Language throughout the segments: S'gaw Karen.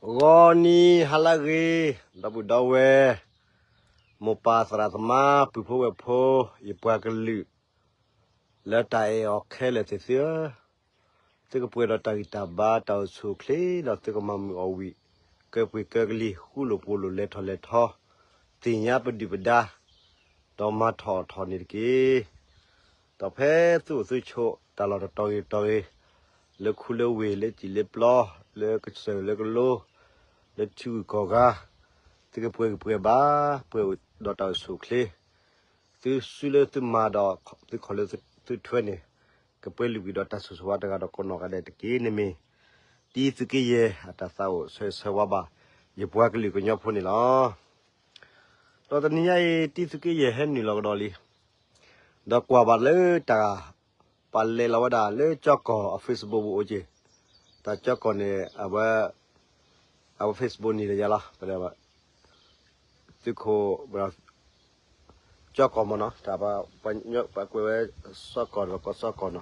ဂီၤနံၤဟါလၢအဂ့ၤ, ဒီပုၢ်ဒီဝဲၢ်, မိၢ်ပၢ်သရၣ်သမါ ပုၢ်ဖိဝဲၢ်ဖိ, ယပှၤကလုာ် လၢတၢ်အဲၣ်အီၤခဲလၢာ်သ့ၣ်သုဧၢ, သုကပှဲၤဒီးတၢ်ဂံၢ်တၢ်ဘါ တၢ်အိၣ်ဆူၣ်အိၣ်ချ့ ဒီးသုကမၤမုာ်အီၣ်ဝံၣ် ကၢပှ့ၤကၢကလံၤ ဃူလိာ်ဖိးလိာ် လဲၤထီၣ်လဲၤထီ, သ့ၣ်ညါပဒုၣ်ပဒါ ဒီးမၤထီၣ်အီၣ်ထီၣ်န့ၣ်တက့ၢ်. ဒီးဖဲသုအိၣ်သုဆိး တၢ်လီၢ်တတီၤဂ့ၤတတီၤဂ့ၤ, လၢခူလၢဝ့ၢ် လၢစံာ်လၢပျီ, လၢကစၢၢ်လၢကလိ, လၢထံဂုၤကီၢ်ဂၤ, သုကပှဲၤဂံၢ်ပှဲၤဘါ, ပှဲၤဒီးတၢ်အိၣ်ဆူၣ်အိၣ်ချ့, သုစုလၢသုမၤဒီး သုခီၣ်လၢသုထွဲန့ၣ်, ကပှဲၤလုာ်ကွံာ်ဒီးတၢ်ဆိၣ်ဂ့ၤဆိၣ်ဝါတဂၤဒီးကိးနီၢ်ဂၤဒဲးတက့ၢ်. န့ၣ်မ့ၢ် တံသုးက့ယဲၢ်အတၢ်သးအိၣ်ဆၢဂ့ၤဆၢဝါဘၣ် ယပှၤကလုာ်ကညီဖိန့ၣ်လီၤ. ဒီးတနံၤညါအံၤ တံသုးက့ယဲၢ်ဟဲနုာ်လီၤကဒီးလံ, ဒီးကွၢ်ဘၣ်လၢတၢ် ပှၤလဲၤလီၤဝဲဒၣ်လၢကၠီကီၢ်အ Facebook ပူၤအိၣ်က့ၤ, တၢ်ကၠီကီၢ်န့ၣ် အဝဲ အဝဲ Facebook န့ၣ်ဒီးယၤလီၤ, သုးခိၣ် ကၠီကီၢ်မ့ၢ်နီၤ, တၢ်ပှၤကွဲးဝဲ စီကီၢ်ဒီးကီၢ်စီကီၢ်နီ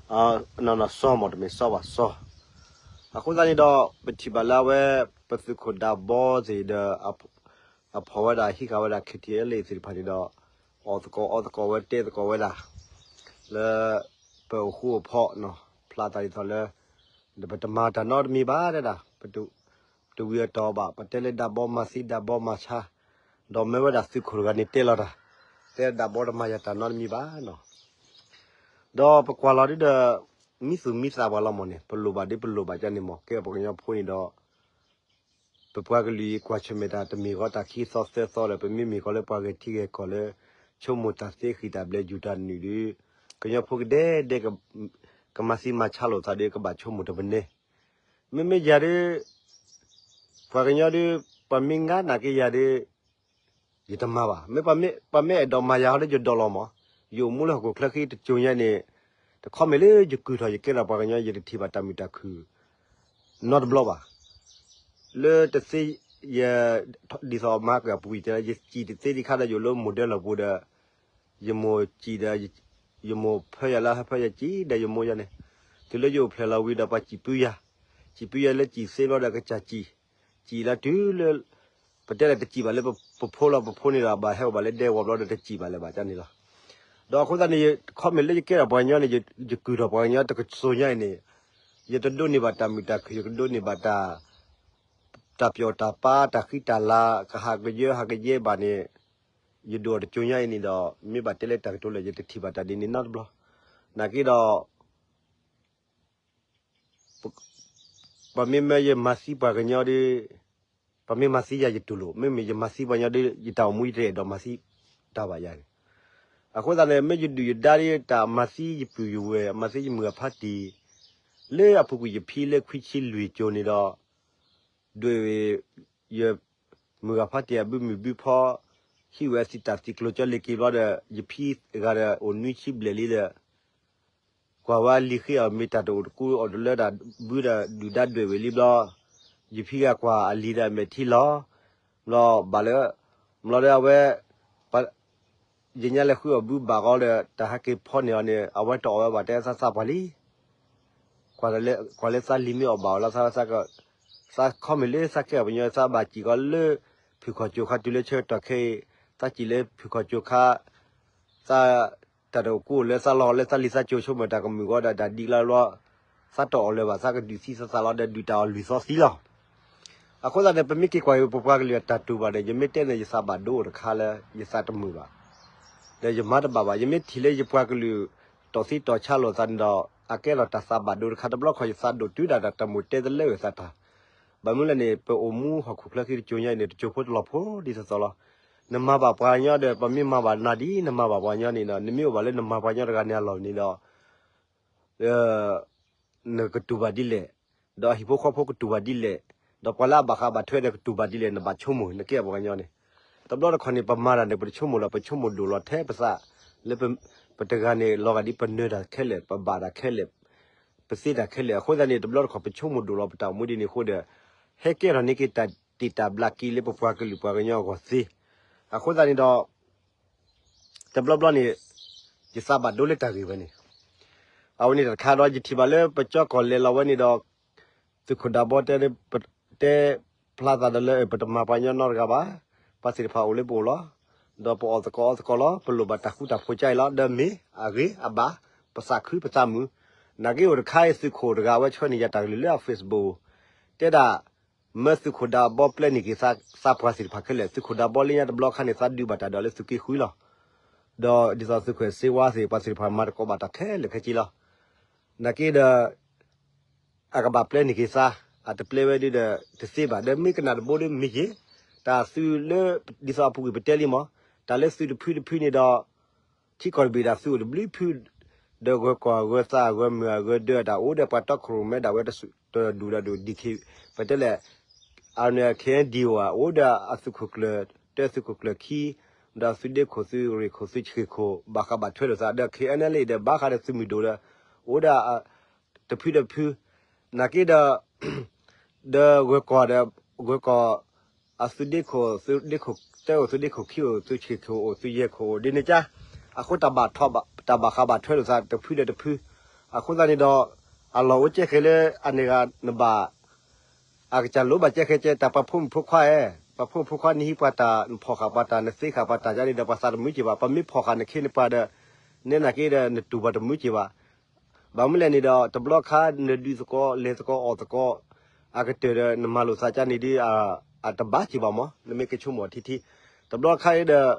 ၤ, နီၤနီၤ စီမ့ၢ်တမ့ၢ်စီဘၣ် စီ. အဃိသတးန့ၣ်ဒီး ပထံၣ်ဘၣ်လၢအဝဲ ပသုးခိၣ်ဒးဘီသ့ၣ်ဒီး အဖီၣ်ဝဲဒၣ်ဟံးဃာ်ဝဲဒၣ် KTLA သ့ၣ်တဖၣ်န့ၣ်ဒီး အီၣ်သကိးအီသကိးဝဲတဲသကိးဝဲဒၣ် လၢ ပအိၣ်ဃူအိၣ်ဖိးနီၤ, ဖျါသးဒ်သိးလၢ ပတမၤတၢ်နီတမံၤဘၣ်တဲဒၣ်, ပတဝံၤအတီၢ်ဘၣ်, ပတဲလၢဒးဘီမၤသံဒးဘီမၤဆါ, ဒီးမ့ၢ်ဝဲဒၣ်သုးခိၣ်တဂၤန့ၣ်တဲလီၤတၢ်, တဲဒးဘီတမၤယၤတၢ်နီတမံၤဘၣ်နီၤ. ဒီးပကွၢ်လီၤဒ်ဒီး မံသူၣ်မံသးပှၤလီၤမ့ၢ်န့ၣ် ပလိၣ်ဘၣ်ဒ်ပလိၣ်ဘၣ်ကန့ၣ်မ့ၢ် ကဲပှၤကညီဖိန့ၣ်ဒီး ပပှၤကလုာ်အံၤကွၢ်ဆၢၣ်မဲာ်တၢ်တမ့ၢ်ဃီတၢ်ခံသီသၢသီဒီး ပမ့မ့ၢ်ဃီလၢပှၤဂဲၤထံဂဲၤကီၢ်လၢ ဆိကမိၣ်တၢ်သ့ဃံၣ်တၢ်ဘျဲးယူၤတၢ်နုာ်ဒီး ကညီဖိကဒဲကဒဲ ကမၤသံမၤဆါလိာ်သးဒီး ကဘၣ်ဆိကမိၣ်တပနဲ, မ့မ့ၢ်ယၤဒီး ပှၤကညီဒီး ပှၤမ့ၢ်ငါနာ်က့ယၤဒီး ယတမၤဘၣ်, မ့ၢ်ပှၤမ့ၢ်အဲၣ်ဒိးမၤယၤဟီဒီးယဒိးလီၤမး, ယအိၣ်မူလၢဟီၣ်ခိၣ်ချၢဃံတကၠိညါန့ၣ် တခီမ့ၢ်လၢယကုၢ်ထီၣ်ယကဲထီၣ်ပှၤကညီ ယတထံၣ်ဘၣ်တၢ်မုာ်တၢ်ခုၣ် နီတဘျီဘၣ်. လၢတသ့ယ ဒ်သိးမၤကပူၤတဲ ယစံၣ်တသ့ဒံးခါဒီးယအိၣ်လၢမိၢ်ဒၢလီၢ်ပူၤဒီး ယမိၢ်စံၣ်ဒီး ယမိၢ်ဖၢယၤလၢဟၢဖၢယၤစံၣ်ဒီးယမိၢ်ယၤန့ၣ်, တုၤလၢယအိၣ်ဖျဲၣ်လီၤဝံၤဒီးပှၤစံၣ်ပုယၤ, စံၣ်ပုယၤလၢစံၣ်သ့ဘျီဒီးကစၢ်စံၣ်, စံၣ်လၢတုၤလၢ ပတဲလၢတစံၣ်ဘၣ်လၢပဖိလီၤ ပဖိန့ၣ်ဒီးဘၣ်ဟဲအိၣ်ဘၣ်လၢဒဲဝီၤဘျီဒီးတစံၣ်ဘၣ်လၢၤဘၣ်န့ၣ်လီၤ. ဒီးအဃိသတးန့ၣ် ခီမ့ၢ်လၢယကဲထီၣ်ပှၤကညီန့ၣ် ယကုၢ်ထီၣ်ပှၤကညီတကၠိညါအံၤန့ၣ် ယတဒိးန့ၢ်ဘၣ်တၢ်မုာ်တၢ်ခုၣ် ယကဒိးန့ၢ်ဘၣ်တၢ် တၢ်ပျီၣ်တၢ်ပၤ တၢ်ဃံတၢ်လၤ ကဟးကယၢဟးကယဲဘၣ်န့ၣ် ယဒိၣ်အီၤတကၠိညါအံၤန့ၣ်ဒီး မ့ၢ်ဘၣ်တဲလၢတၢ်ကတိၤလၢာ် ယတထံၣ်ဘၣ်တၢ်ဒ်န့ၣ်နီတဘျီ. နာ်က့ဒီး ပမ့မ့ၢ်ယမၤသံပှၤကညီဒီး ပမ့ၢ်မၤသံယၤယတူၢ်လိာ်, မ့မ့ၢ်ယမၤသံပှၤကညီဒီး ယတၢ်အိၣ်မူယတအဲၣ်ဒိးမၤသံတၢ်ဘၣ်ယၤန့ၣ်. အဃိသတးန့ၣ် မ့ၢ်ယဒုၣ်ယဒါဒီး တၢ်မၤသံယပုၢ်ယဝဲၢ် မၤသံယမုၢ်ဂၤဖးတံၢ် လၢအပူၤကွံာ်ယဖံလၢခွံဆံလွံၢ်ကၠိန့ၣ်ဒီး ဒွဲၣ် ယမုၢ်ဂၤဖးတံၢ်အဘုမုၢ်ဘုဖီ ဟံးဝဲအသံတၢ်သံကျိၤကၠီလ့ၤက့ၤဘျီဒီး ယဖံဂၤဒီးအိၣ်နွံဆံဘျဲၣ်လံဒီး ကွၢ်ဝဲလံၤဃ့အီၤမ့ၢ်တၢ်တအိၣ်တကူအီၤတလၢဒၣ်ဘုဒီးဒုၣ်ဒါဒွဲၣ်ဝဲလံဘျီ, ယဖံဂၤကွၢ်အလံၤဒီးအမဲာ်ထံလီၤ, ဘျီဘၣ်လၢ ဘျီဒီးအဝဲ ယညါလဲၤဃုအီၣ်ဘုဘၣ်ဃီဒီး တၢ်ဟဲက့ၤဖီန့ၢ်အီၤန့ၣ် အဝဲတအီၣ်ဝဲဘၣ်တဲသးသးပှၢ်လံ ကွၢ်လၢသးလံၤမ့ၢ်အီၣ်ဘၣ်အီၤလီၤ သး သးခီမ့ၢ်လၢသးကဲအီၤပညီ သးဘၣ်စံၣ်ကီးလၢ ဖုၣ်ခီၣ်ကၠိခါတုၤလၢဆၢကတီၢ်ခဲအံၤ သးစံၣ်လၢဖုၣ်ခီၣ်ကၠိခါ သး တၢ်တအိၣ်ကူအိၣ်လၢသးလီၤ လၢသးလံၤသးကၠိဆိကမိၣ်တၢ်ကမုာ်ဂီၤဒီးတၢ်ဒ်ကျါလီၤ သးတအီၣ်လၢၤဘၣ် သးကဒုးသံသးသးလီၤဒီးဒုးတၢ်အီၣ်လွံၢ်သီသံလီၤ. အဃိသတးန့ၣ် ပမ့ၢ်က့ၤကွၢ်က့ၤပပှၤကလုာ်အတၢ်တူၢ်ဘၣ်ဒီး ယမ့ၢ်တဲန့ၣ် ယသးဘၣ်ဒိအိၣ်တခါလၢ ယသးတမုာ်ဘၣ် ဒီးယမၤတဘၣ်ဘၣ် ယမ့ၢ်ထံၣ်လၢယပှၤကလုာ် တီၢ်သံတီၢ်ဆါလိာ်သးန့ၣ်ဒီး အကဲထီၣ်တၢ်သးဘၣ်ဒိတခါ တဘျီခီၣ်ယသးဒိၣ်တုၤဒၣ်တၢ်တမုာ်တဲတလၢအသးတၢ် ဘၣ်မနုၤလဲၣ်န့ၣ် ပအိၣ်မူဟီၣ်ခိၣ်ချၢဃံတကၠိညါအံၤန့ၣ် တကၠိဖိတလီၢ်ဖိဒ်သိးသိးလီၤ. နမၤဘၣ်ပှၤကညီဒီး ပမ့ၢ်မၤဘၣ်နၤဒ်နမၤဘၣ်ပှၤကညီန့ၣ်ဒီး နမ့ၢ်အိၣ်ဘၣ်လၢနမၤပှၤကညီတဂၤန့ၣ်အလီၢ်န့ၣ်ဒီး နကတူၢ်ဘၣ်ဒ်လဲၣ်, ဒီးအဟံၣ်ဖိဃီဖိကတူၢ်ဘၣ်ဒ်လဲၣ်, ဒီးပှၤလၢအဘၣ်ဃးဘၣ်ထွဲဒီးကတူၢ်ဘၣ်ဒ်လဲၣ် နဘၣ်ဆိကမိၣ် နကဲပှၤကညီန့ၣ်. တဘျီတခီၣ်န့ၣ် ပမၤတၢ်န့ၣ် ပတဆိကမိၣ်ဒီး ပဆိကမိၣ်ဒိၣ်လီၤထဲပသး, လၢပတဂၤန့ၣ် လီၤဂာ်ဒ်ပနၢၤတၢ်ခဲလၢာ် ပဘၣ်တၢ်ခဲလၢာ်, ပသ့တၢ်ခဲလၢာ်. အဃိသတးန့ၣ် တဘျီတခီၣ် ပဆိကမိၣ်ဒိၣ်လီၤပတၢ်အိၣ်မူဒ်န့ၣ်အဃိဒီး ဟဲကဲထီၣ်န့ၢ်က့ၤတၢ်တ့ၢ်တၢ်ဘျးက့ၤလၢပပှၤကလုာ်ပှၤကညီအဂီၢ်သ့. အဃိသတးန့ၣ်ဒီး တဘျီဘျီန့ၣ် ယသးဘၣ်ဒိလၢတၢ်ဂ့ၢ်ဝဲန့ၣ်, အဝဲန့ၣ်တၢ်တခါဒီး ယထံၣ်ဘၣ်လၢပကၠီကီၢ်လဲၤလီၤဝဲန့ၣ်ဒီး သုးခိၣ်ဒးဘီတဲလၢ ပ ပတဲဖျါသးဒီးလၢ ပတမၤပှၤကညီနီတဂၤဘၣ်, ပှၤသ့ၣ်တဖၣ်အိၣ်လၢပအိၣ်လီၤ, ဒီးပအီၣ်သကိးအီသကိးလီၤ, ပလိၣ်ဘၣ်တၢ်ဃူတၢ်ဖိးကါအံၤလီၤ, ဒီးမ့ၢ်အဂ့ၤအဘၣ်, ပသးခုပသးမုာ်, နာ်က့အိၣ်တခါအံၤ သုးခိၣ်တဂၤဝဲဆှၢန့ၢ်ယၤတၢ်ကလုၢ်လၢအ Facebook တဲဒၣ် မၢသုးခိၣ်ဒးဘီပျဲန့ၢ်က့ၤသးပှၢ်သ့ၣ်တဖၣ်ခဲလၢာ်, သုးခိၣ်ဒးဘီလၢညါတဘျီခါန့ၣ် သးဒုးဘၣ်တၢ်ဒီးလၢသုးက့ဃုလီၤ. ဒီးဒ်သိးသုးခိၣ်စ့ဝါသ့ၣ် ပှၤသ့ၣ်တဖၣ်မၤသကိးဘၣ်တၢ်ခဲလၢာ်ခဲဆ့လီၤ. နာ်က့ဒီး အကဘၣ်ပျဲန့ၢ်က့ၤသး, အတပျဲဝဲဒ်ဒီးတသ့ဘၣ်, ဒီးမ့ၢ်ကနၣ်တဘိဒီးမ့ၢ်က့ၤ, တၢ်သုးလၢ ဒ်သိးအပူၤကွံာ်ပတဲလံမး, တၢ်လၢသုးတဖုတဖုန့ၣ်ဒီး ထံကီၢ်တဘ့ၣ်ဒၣ်သုးအိၣ်တဘျုးဖု, ဒီးဂၢၤကီၢ်ဂၢၤသးဂၢၤမုာ်ဂၢၤဒၢးတၢ်အိၣ်ဒီးပှၤတီခိၣ်ရိၣ်မဲဒၣ်ဝဲတဒူၣ်ဒီးဒူၣ် ဒံၣ်ခ့ၣ်, ပတဲလဲၣ် အန့ၣ် ခ့ၣ်အဲၣ်ဒံၣ်အိၣ် အိၣ်ဒီးအသုးခိၣ်ကျၢၢ်တၢ သုးခိၣ်ကျၢၢ်ခံ, ဒီးသုးဒ့ခိၣ် သုးရ့ၣ်ခိၣ် သုးဆှ့ၣ်ခိၣ် ဘၣ်ဃးဘၣ်ထွဲလိာ်သး ဒီး ခ့ၣ်အဲၣ်အဲၣ်လ့ၣ် ဒီးဘၣ်ဃးဒီးသုးမုၢ်ဒိၣ်ဒီး အိၣ်ဒီး တဖုဒီးတဖု, နာ်က့ဒီး ဒီးဂၢၤကီၢ်ဒီး ဂၢၤကီၢ် အသုးဒ့ခိၣ် သုးဒ့ခိၣ်တၢအိၣ် သုးဒ့ခိၣ်ခံအိၣ် သုးဆှ့ၣ်ခိၣ်အိၣ် သုးယဲၢ်ခိၣ်အိၣ် ဒ်န့ၣ်ကါ, အဃိတၢ်ဘၣ်ထီၣ် တၢ်ဘၣ်ဃးဘၣ်ထွဲလိာ်သးတဖုဒီးတဖု, အဃိသတးန့ၣ်ဒီး အလီၢ်အိၣ်ကဲဃဲလၢအန့ၣ်ဂၤနဘၣ် အကစၢ်လိၣ်ဘၣ်ကဲဃဲကဲ တၢ်ပှၤဖိမုၣ်ဖိခွါဧၢ, ပှၤဖိမုၣ်ဖိခွါနဟံးပှၤတၢ် နဖီၣ်ဃာ်ပှၤတၢ် နသ့ဃာ်ပှၤတၢ်ယါန့ၣ်ဒီး ပှၤသးတမုာ်က့ၤဘၣ်, ပှၤမ့ၢ်ဖီၣ်ဃာ်နခ့နပှၤဒီး နဲနာ်က့ဒီး နတူၢ်ပှၤတမုာ်က့ၤဘၣ်. ဘၣ်မနုၤလဲၣ်န့ၣ်ဒီး တဘျီခါနဒုးသကိးလဲၤသကိးအီၣ်သကိး အကတၢၢ်ဒီး နမၤလိာ်သးကါန့ၣ်ဒ် အတဘၣ်က့ၤဘၣ်မး, နမ့ၢ်ကဆိကမိၣ်ထံထံ, တဘျီခါအံၤဒီး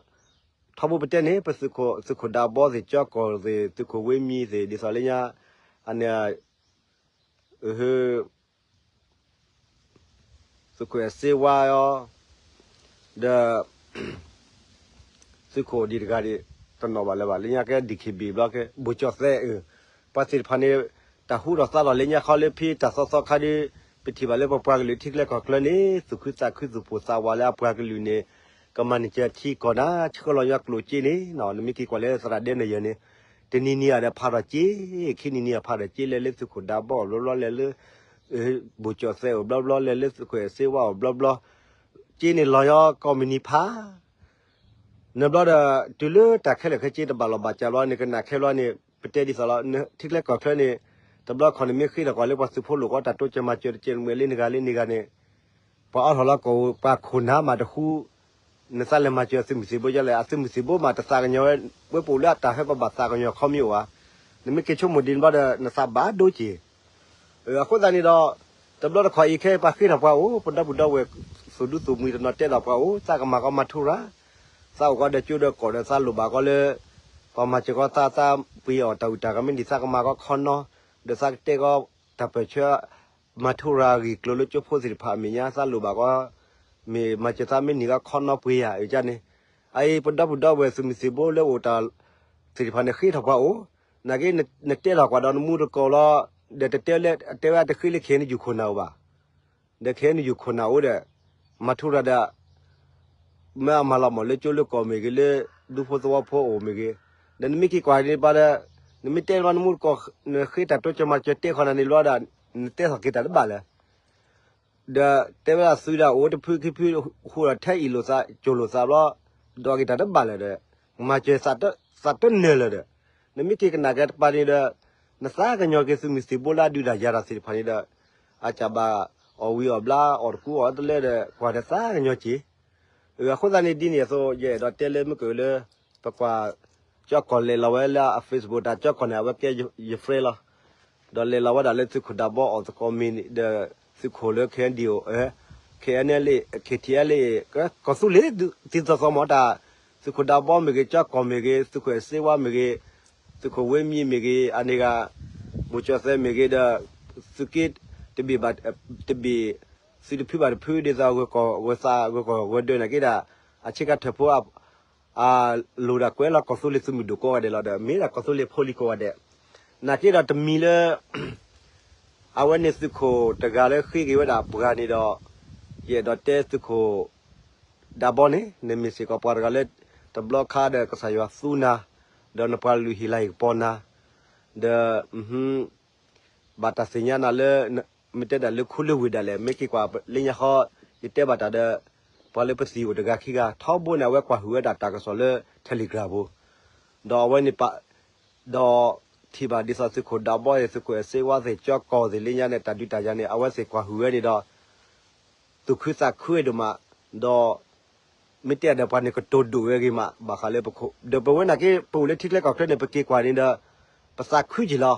ထီဘိပတဲန့ၣ် ပသုးခိၣ်ဒးဘီသ့ၣ် ကၠီကီၢ်သ့ၣ် သုးခိၣ်ဝ့မံသ့ၣ် ဒ်သိးလၢညါ အန့ၣ် သုးခိၣ်အဲၣ်စ့ဝါအီၤ ဒီး သုးခိၣ်ဒံးတဂၤဒံး တနီၣ်ဘၣ်လၢၤဘၣ် လၢညါကဲ ဒံၣ်ခ့ၣ်ဘံၣ်ဘျီကဲ ဘိၣ်ကၠီၣ်သဲးအၢ, ပှၤသ့ၣ်တဖၣ်န့ၣ် တၢ်ဟူထီၣ်သါထီၣ်လၢညါခီလၢဖဲတၢ်သီသီခါဒီး ပထံၣ်ဘၣ်လၢပပှၤကလုာ်ထံကျဲကီၢ်ကျၢၤန့ၣ် သူၣ်ခုသးခုသူၣ်ပိၢ်သးဝးလၢအပှၤကလုာ်န့ၣ် ကမၤန့ၢ်စၢၤထံကီၢ်နၤ ဆှၢလီၤညီကျိၣ်စ့န့ၣ် နမ့ၢ်က့ၤကွၢ်လၢသရၣ်ဒဲနယၢၢ်န့ၣ် တနံၤနံၤအံၤဒီးဖးထီၣ်စ့, ခံနံၤနံၤအံၤဖးထီၣ်စ့ လဲၤလၢသုးခိၣ်ဒးဘီအိၣ်ဘျီဘျီ လဲၤလၢ ဘိၣ်ကၠီၣ်သဲးအိၣ်ဘျီဘျီ လဲၤလၢသုးခိၣ်အဲၣ်စ့ဝါအိၣ်ဘျီဘျီ, စ့န့ၣ်လီၤညီကိးမုၢ်နံၤဖး နဘျီဒီး တုၤလၢတၢ်ခဲလၢာ်ခဲဆ့တဘၣ်လီၢ်ဘၣ်စးဘျီန့ၣ် ကနၣ်ခဲဘျီန့ၣ် ပတဲဒ်သိးလီၤ ထံကျဲကီၢ်ချၢန့ၣ် တဘျီခီၣ်န့ၣ်မ့ၢ်ဃ့ထီၣ်ကွၢ်လၢပှၤသုးဖိလိာ်ကီးတၢ်တိစၢၤမၤစၢၤတကဲးမံၤ လၢနဂၤလၢနဂၤန့ၣ် ပှၤအီထီၣ်လီၤကီၢ် ပှၤခိၣ်နၢ်မးတဃူ နသးလဲၤမၤစၢၤသုးမုၢ်သံၣ်ဘိဒ်လဲၣ် အသုးမုၢ်သံၣ်ဘိမးတသးကညီၤဝဲ ဝဲပအိၣ်လၢအတၢ်ဟဲပဘၣ်သးကညီၤခီမ့ၢ်အိၣ်ဧါ, နမ့ၢ်က့ၤဆိကမိၣ်ဒ်န့ၣ်ဘျီဒီး နသးဘၣ်ဒိက့ၤ အဃိသတးန့ၣ်ဒီး တဘျီတခီၣ်အံၤခဲအံၤပှၤဃ့ထီၣ်ပှၤအိၣ် ပဒီပုၢ်ဒီဝဲၢ် သူၣ်ဒူသူၣ်မှံၤတနီၤတဲဒီးပှၤအိၣ် သးကမၤကီးမၤထူရၤ, သးအိၣ်ကီးဒီးကၠိဒီးကီၢ်ဒီးသးလိၣ်ဘၣ်ကီးလၢ ပှၤမၤစၢၤကီးသး သးပှ့ၤအီၣ်တၢ်အုၣ်တၢ်ကမ့ၢ်ဒ်သးကမၤကီးခီနီၤ, ဒီးသးကတဲကီးတၢ်ပၢၢ်ဆၢ မၤထူရၤအဂ့ၢ်ကျိၤလၢကၠိဖိသ့ၣ်တဖၣ်အမဲာ်ညါ သးလိၣ်ဘၣ်ကီး မ့ၢ်မၤစၢၤသးမ့ၢ်နံၤကီးခီနီၤပှ့ၤယၤအုၣ်ကန့ၣ်, အအံၤပဒီပုၢ်ဒီဝဲၢ်သူၣ်မုၢ်သံၣ်ဘိလၢအိၣ်တၢ် သ့ၣ်တဖၣ်န့ၣ်ဃ့ထီၣ်ပှၤအိၣ်, နာ်က့ နတဲထီၣ်ကွၢ်ဒီးနမူတကိးလီၤ, ဒီးတတဲလၢ တဲဝဲအတဃ့လၢ ခဲအံၤနယူၢ်ခိၣ်နၢ်အိၣ်ဘၣ်, ဒီးခဲအံၤနယူၢ်ခိၣ်နၢ်အိၣ်ဒီး မၤထူရၤဒီး မ့ၢ်အမၤလီၤမၢ်လၢကၠိလၢကီၢ်မ့ၢ်ဂ့ၤလၢ ဒူဖိသဝီဖိအိၣ်မ့ၢ်ဂ့ၤ, ဒီးနမ့ၢ်က့ၤကွၢ်န့ၣ်ဘၣ်ဒီး နမ့ၢ်တဲလီၤနမူတကိး နဃ့တၢ်တိစၢၤမၤစၢၤတဲခီနၤန့ၣ်လီၤဒီး နတဲထီၣ်က့ၤတၢ်တဘၣ်လၢၤ ဒီးတဲဝဲဒၣ်သုးဒၣ်အိၣ်တဖုခံဖု ဟူးဒီးထဲအံၤလိာ်သး ကၠိၤလိာ်သးဘျီ ဒီးက့ၤတၢ်တဘၣ်လၢၤဒီး မၤစၢၤသးတနၢၤလၢၤဒီး နမ့ၢ်က့ၤကနၣ်ကဲတပၤန့ၣ်ဒီး နသးကညီၤက့ၤသုးမုၢ်သံၣ်ဘိလၢအဒုးတၢ်ယၤတၢ်သ့ၣ်တဖၣ်န့ၣ်ဒီး အကဘၣ်အီၣ်ဝံၤအီၣ်ဘျါအီၣ်တကူအီၣ်တလဲဒီး ကွၢ်ဒီးသးကညီၤက့ၤ အဃိသတးန့ၣ်ဒ်န့ၣ်အသိး ယအဲၣ်ဒိးတဲလၢမုၢ်ကလၢ ပကွၢ် ကၠီကီၢ်လဲၤလီၤဝဲလၢအ Facebook တၢ်ကၠီကီၢ်န့ၣ် အဝဲကဲယ friend လီၤ. ဒီးလဲၤလီၤဝဲဒၣ်လၢသုးခိၣ်ဒးဘီအီၣ်သကိးမ့ၢ်ဒီး သုးခိၣ်လၢ ခဲအံၤ ခဲအံၤ ခဲထံအလ့ ကီၢ်သူလ့ၤ သံသီသီမ့ၢ်တၢ် သုးခိၣ်ဒးဘီမ့ၢ်ဂ့ၤ ကၠီကီၢ်မ့ၢ်ဂ့ၤ သုးခိၣ်အဲၣ်စ့ဝါမ့ၢ်ဂ့ၤ သုးခိၣ်ဝ့မံမ့ၢ်ဂ့ၤ အန့ၣ်ဂၤ ဘိၣ်ကၠီၣ်သဲးမ့ၢ်ဂ့ၤဒီး သုးက့တဘ့ၣ်ဘၣ်တဘ့ၣ် သုးတဖုဘၣ်တဖု ဒ်သိးဂၢၤကီၢ်ဂၢၤသး ဂၢၤကီၢ်ဂၢၤဒၢးနာ်က့ဒၣ် အဆ့ကၤထၢၣ်ဖိ အလိၣ်ဒၣ်ကွဲးလီၤကီၢ်သူလ့ၤသုးမုၢ်ဒိၣ်ကိးဂၤဒဲးလီၤဒီး မ့ၢ်ဒၣ်ကီၢ်သူလ့ၤဖိလံၤကိးဂၤဒဲး နာ်က့ဒီးတမံၤလၢ အဝဲန့ၣ်သုးခိၣ်တဂၤလၢဃ့က့ၤဝဲဒၣ်ပှၤန့ၣ်ဒီး ယအဲၣ်ဒိးတဲသုးခိၣ်ဒးဘီန့ၣ် နမ့ၢ်စ့ၢ်ကီးပှၤတဂၤလၢ တဘျီခါဒီးကစၢ်ယွၤသူနၤ ဒီးနပှၤကလုာ်ဟ့ၣ်လၤဟ့ၣ်ကပီၤနၤ ဒီး ဘၣ်တၢ်သ့ၣ်ညါနၤလၢ မ့ၢ်တဲဒၣ်လၢခူလၢဝ့ၢ်ဒၣ်လဲာ် မ့ၢ်က့ၤကွၢ်လၢညါဃီ ယတဲဘၣ်တၢ်ဒီး ပှၤလၢပသံၣ်အိၣ်တဂၤခံဂၤ ထီဘိန့ၣ် အဝဲကွၢ်ဟုၣ်ဝဲဒၣ်တၢ်ကစီၣ်လၢ Telegram ပူၤ ဒီးအဝဲန့ၣ်ပာ် ဒီးထံၣ်ဘၣ်ဒ်သိးသုးခိၣ်ဒးဘီသ့ၣ် သုးခိၣ်အဲၣ်စ့ဝါသ့ၣ် ကၠီကီၢ်သ့ၣ်လၢညါန့ၣ် တၢ်ဒုးတၢ်ယၤန့ၣ် အဝဲသ့ၣ်ကွၢ်ဟုၣ်ဝဲန့ၣ်ဒီး သူၣ်ခုသးခုဝဲဒိၣ်မး, ဒီး မ့ၢ်တဲဒီးပှၤန့ၣ်ကတိၤဒိၣ်ဝဲဂ့ၤမး ဘၣ်ဃးလၢပခိၣ် ဒီးပဝဲနာ်က့ ပအိၣ်လၢထံချၢကီၢ်ချၢန့ၣ် ပက့ၤကွၢ်န့ၣ်ဒီး ပသးခုက့ၤလီၤ.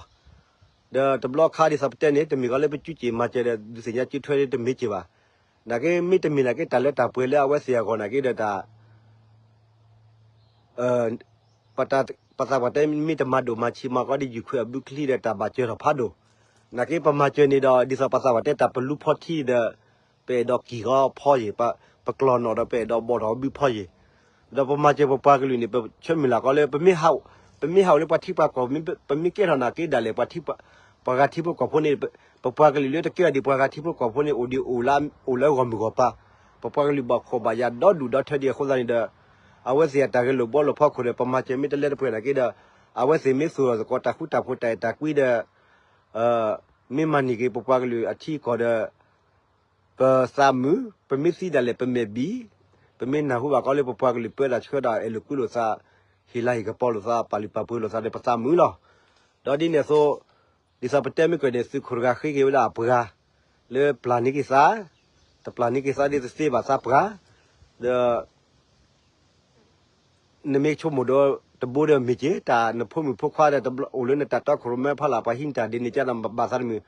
ဒီးတဘျီခါဒ်သိးပတဲန့ၣ် တမ့ၢ်ဃီလၢပကူက့ၤမၤစၢၤဒီး ဒုးသ့ၣ်ညါကူထွဲတမ့ၢ်က့ၤဘၣ်. နာ်က့မ့ၢ်တမ့ၢ်နာ်က့ တၢ်လၢတၢ်ပှဲၤလၢအဝဲသ့ၣ်အဂီၢ်နာ်က့ဒီးတၢ် ပသးပှၢ်တဲမ့ၢ်တမၤဒိၣ်မၤဆံးမၤကီဒ် ယူၤခရ့ၣ်အဘုချံဒီးတၢ်ဘၣ်စၢၤထီၣ်ဖးဒိၣ်, နာ်က့ပမၤစၢၤန့ၣ်ဒီး ဒ်သိးပသးပှၢ်တဲတၢ်ပလူဖီထံဒီး ပအဲၣ်ဒိးကံၢ်ဃီဖီယံၤ, ပကျီၢ်နီၣ်ဒီးပအဲၣ်ဒိးဘီၣ်ထီၣ်ဘုဖီယံၤ, ဒီးပမၤစၢၤပပှၤကလုာ်န့ၣ် ပဆၢမုၢ်လၢ်ကီးလၢ ပမ့ၢ်ဟးအိၣ်လၢပှၤထံပှၤကီၢ် ပမ့ၢ်ကဲထီၣ်နာ်က့ဒၣ်လဲာ် ပှၤဂၤထံဖိကီၢ်ဖိန့ၣ် ပပှၤကလုာ်လၢတကဲအီၤဒံးပှၤဂၤထံဖိကီၢ်ဖိန့ၣ် အိၣ်ဒံးအိၣ်လၢအဂီၢ်မုၢ်ဂီၢ်ပၤ, ပပှၤကလုာ်ဘၣ်ခိၣ်ဘၣ်ယာ်ဒီဒူၣ်ဒီထၢဒံးအဃိသတးန့ၣ်ဒီး အဝဲသ့ၣ်အတၢ်ဂဲၤလိာ်ဘှီလိာ်ဖီခိၣ်ဒီး ပမၤစၢၤမ့ၢ်တလဲတပှဲၤနာ်က့ဒီး အဝဲသ့ၣ်မ့ၢ်သူၣ်ထီၣ်သကိးတၢ်ဃူတၢ်ဖိးတၢ်အဲၣ်တၢ်ကွံဒီး မ့ၢ်မၤန့ၢ်က့ၤပပှၤကလုာ်အထံအကီၢ်ဒီး ပသးမုာ်, ပမ့ၢ်သံဒၣ်လဲာ်ပမဲာ်ဘံၣ်, ပမ့ၢ်နၢ်ဟူဘၣ်ကီးလၢပပှၤကလုာ်ပၢတၢ်ဆှၢဒီးအဲၣ်လိာ်ကွံလိာ်သး, ဟ့ၣ်လၤဟ့ၣ်ကပီၤလိာ်သး, ပာ်လုၢ်ပာ်ပှ့ၤလိာ်သးဒီးပသးမုာ်လီၤ. ဒီးဒ်န့ၣ်အသိး ဒ်သိးပတဲမ့ၢ်ကီးန့ၣ် သုးခိၣ်တဂၤဃ့က့ၤဝဲဒၣ်အပှၤ လၢပျၢ်န့ၢ်က့ၤသး, တပျၢ်န့ၢ်က့ၤသးဒ်တသ့ဘၣ်သးပှၢ်, ဒီး နမ့ၢ်ဆိကမိၣ်ဒီးတဘိဒီးမ့ၢ်က့ၤ တၢ်နဖိမုၣ်ဖိခွါဒီးအိၣ်လၢနတၢ်တီခိၣ်ရိၣ်မဲဖီလာ် ပှၤဟံးနတၢ်ဒ်န့ၣ်ကဒီးဘၣ်သးတမုာ်,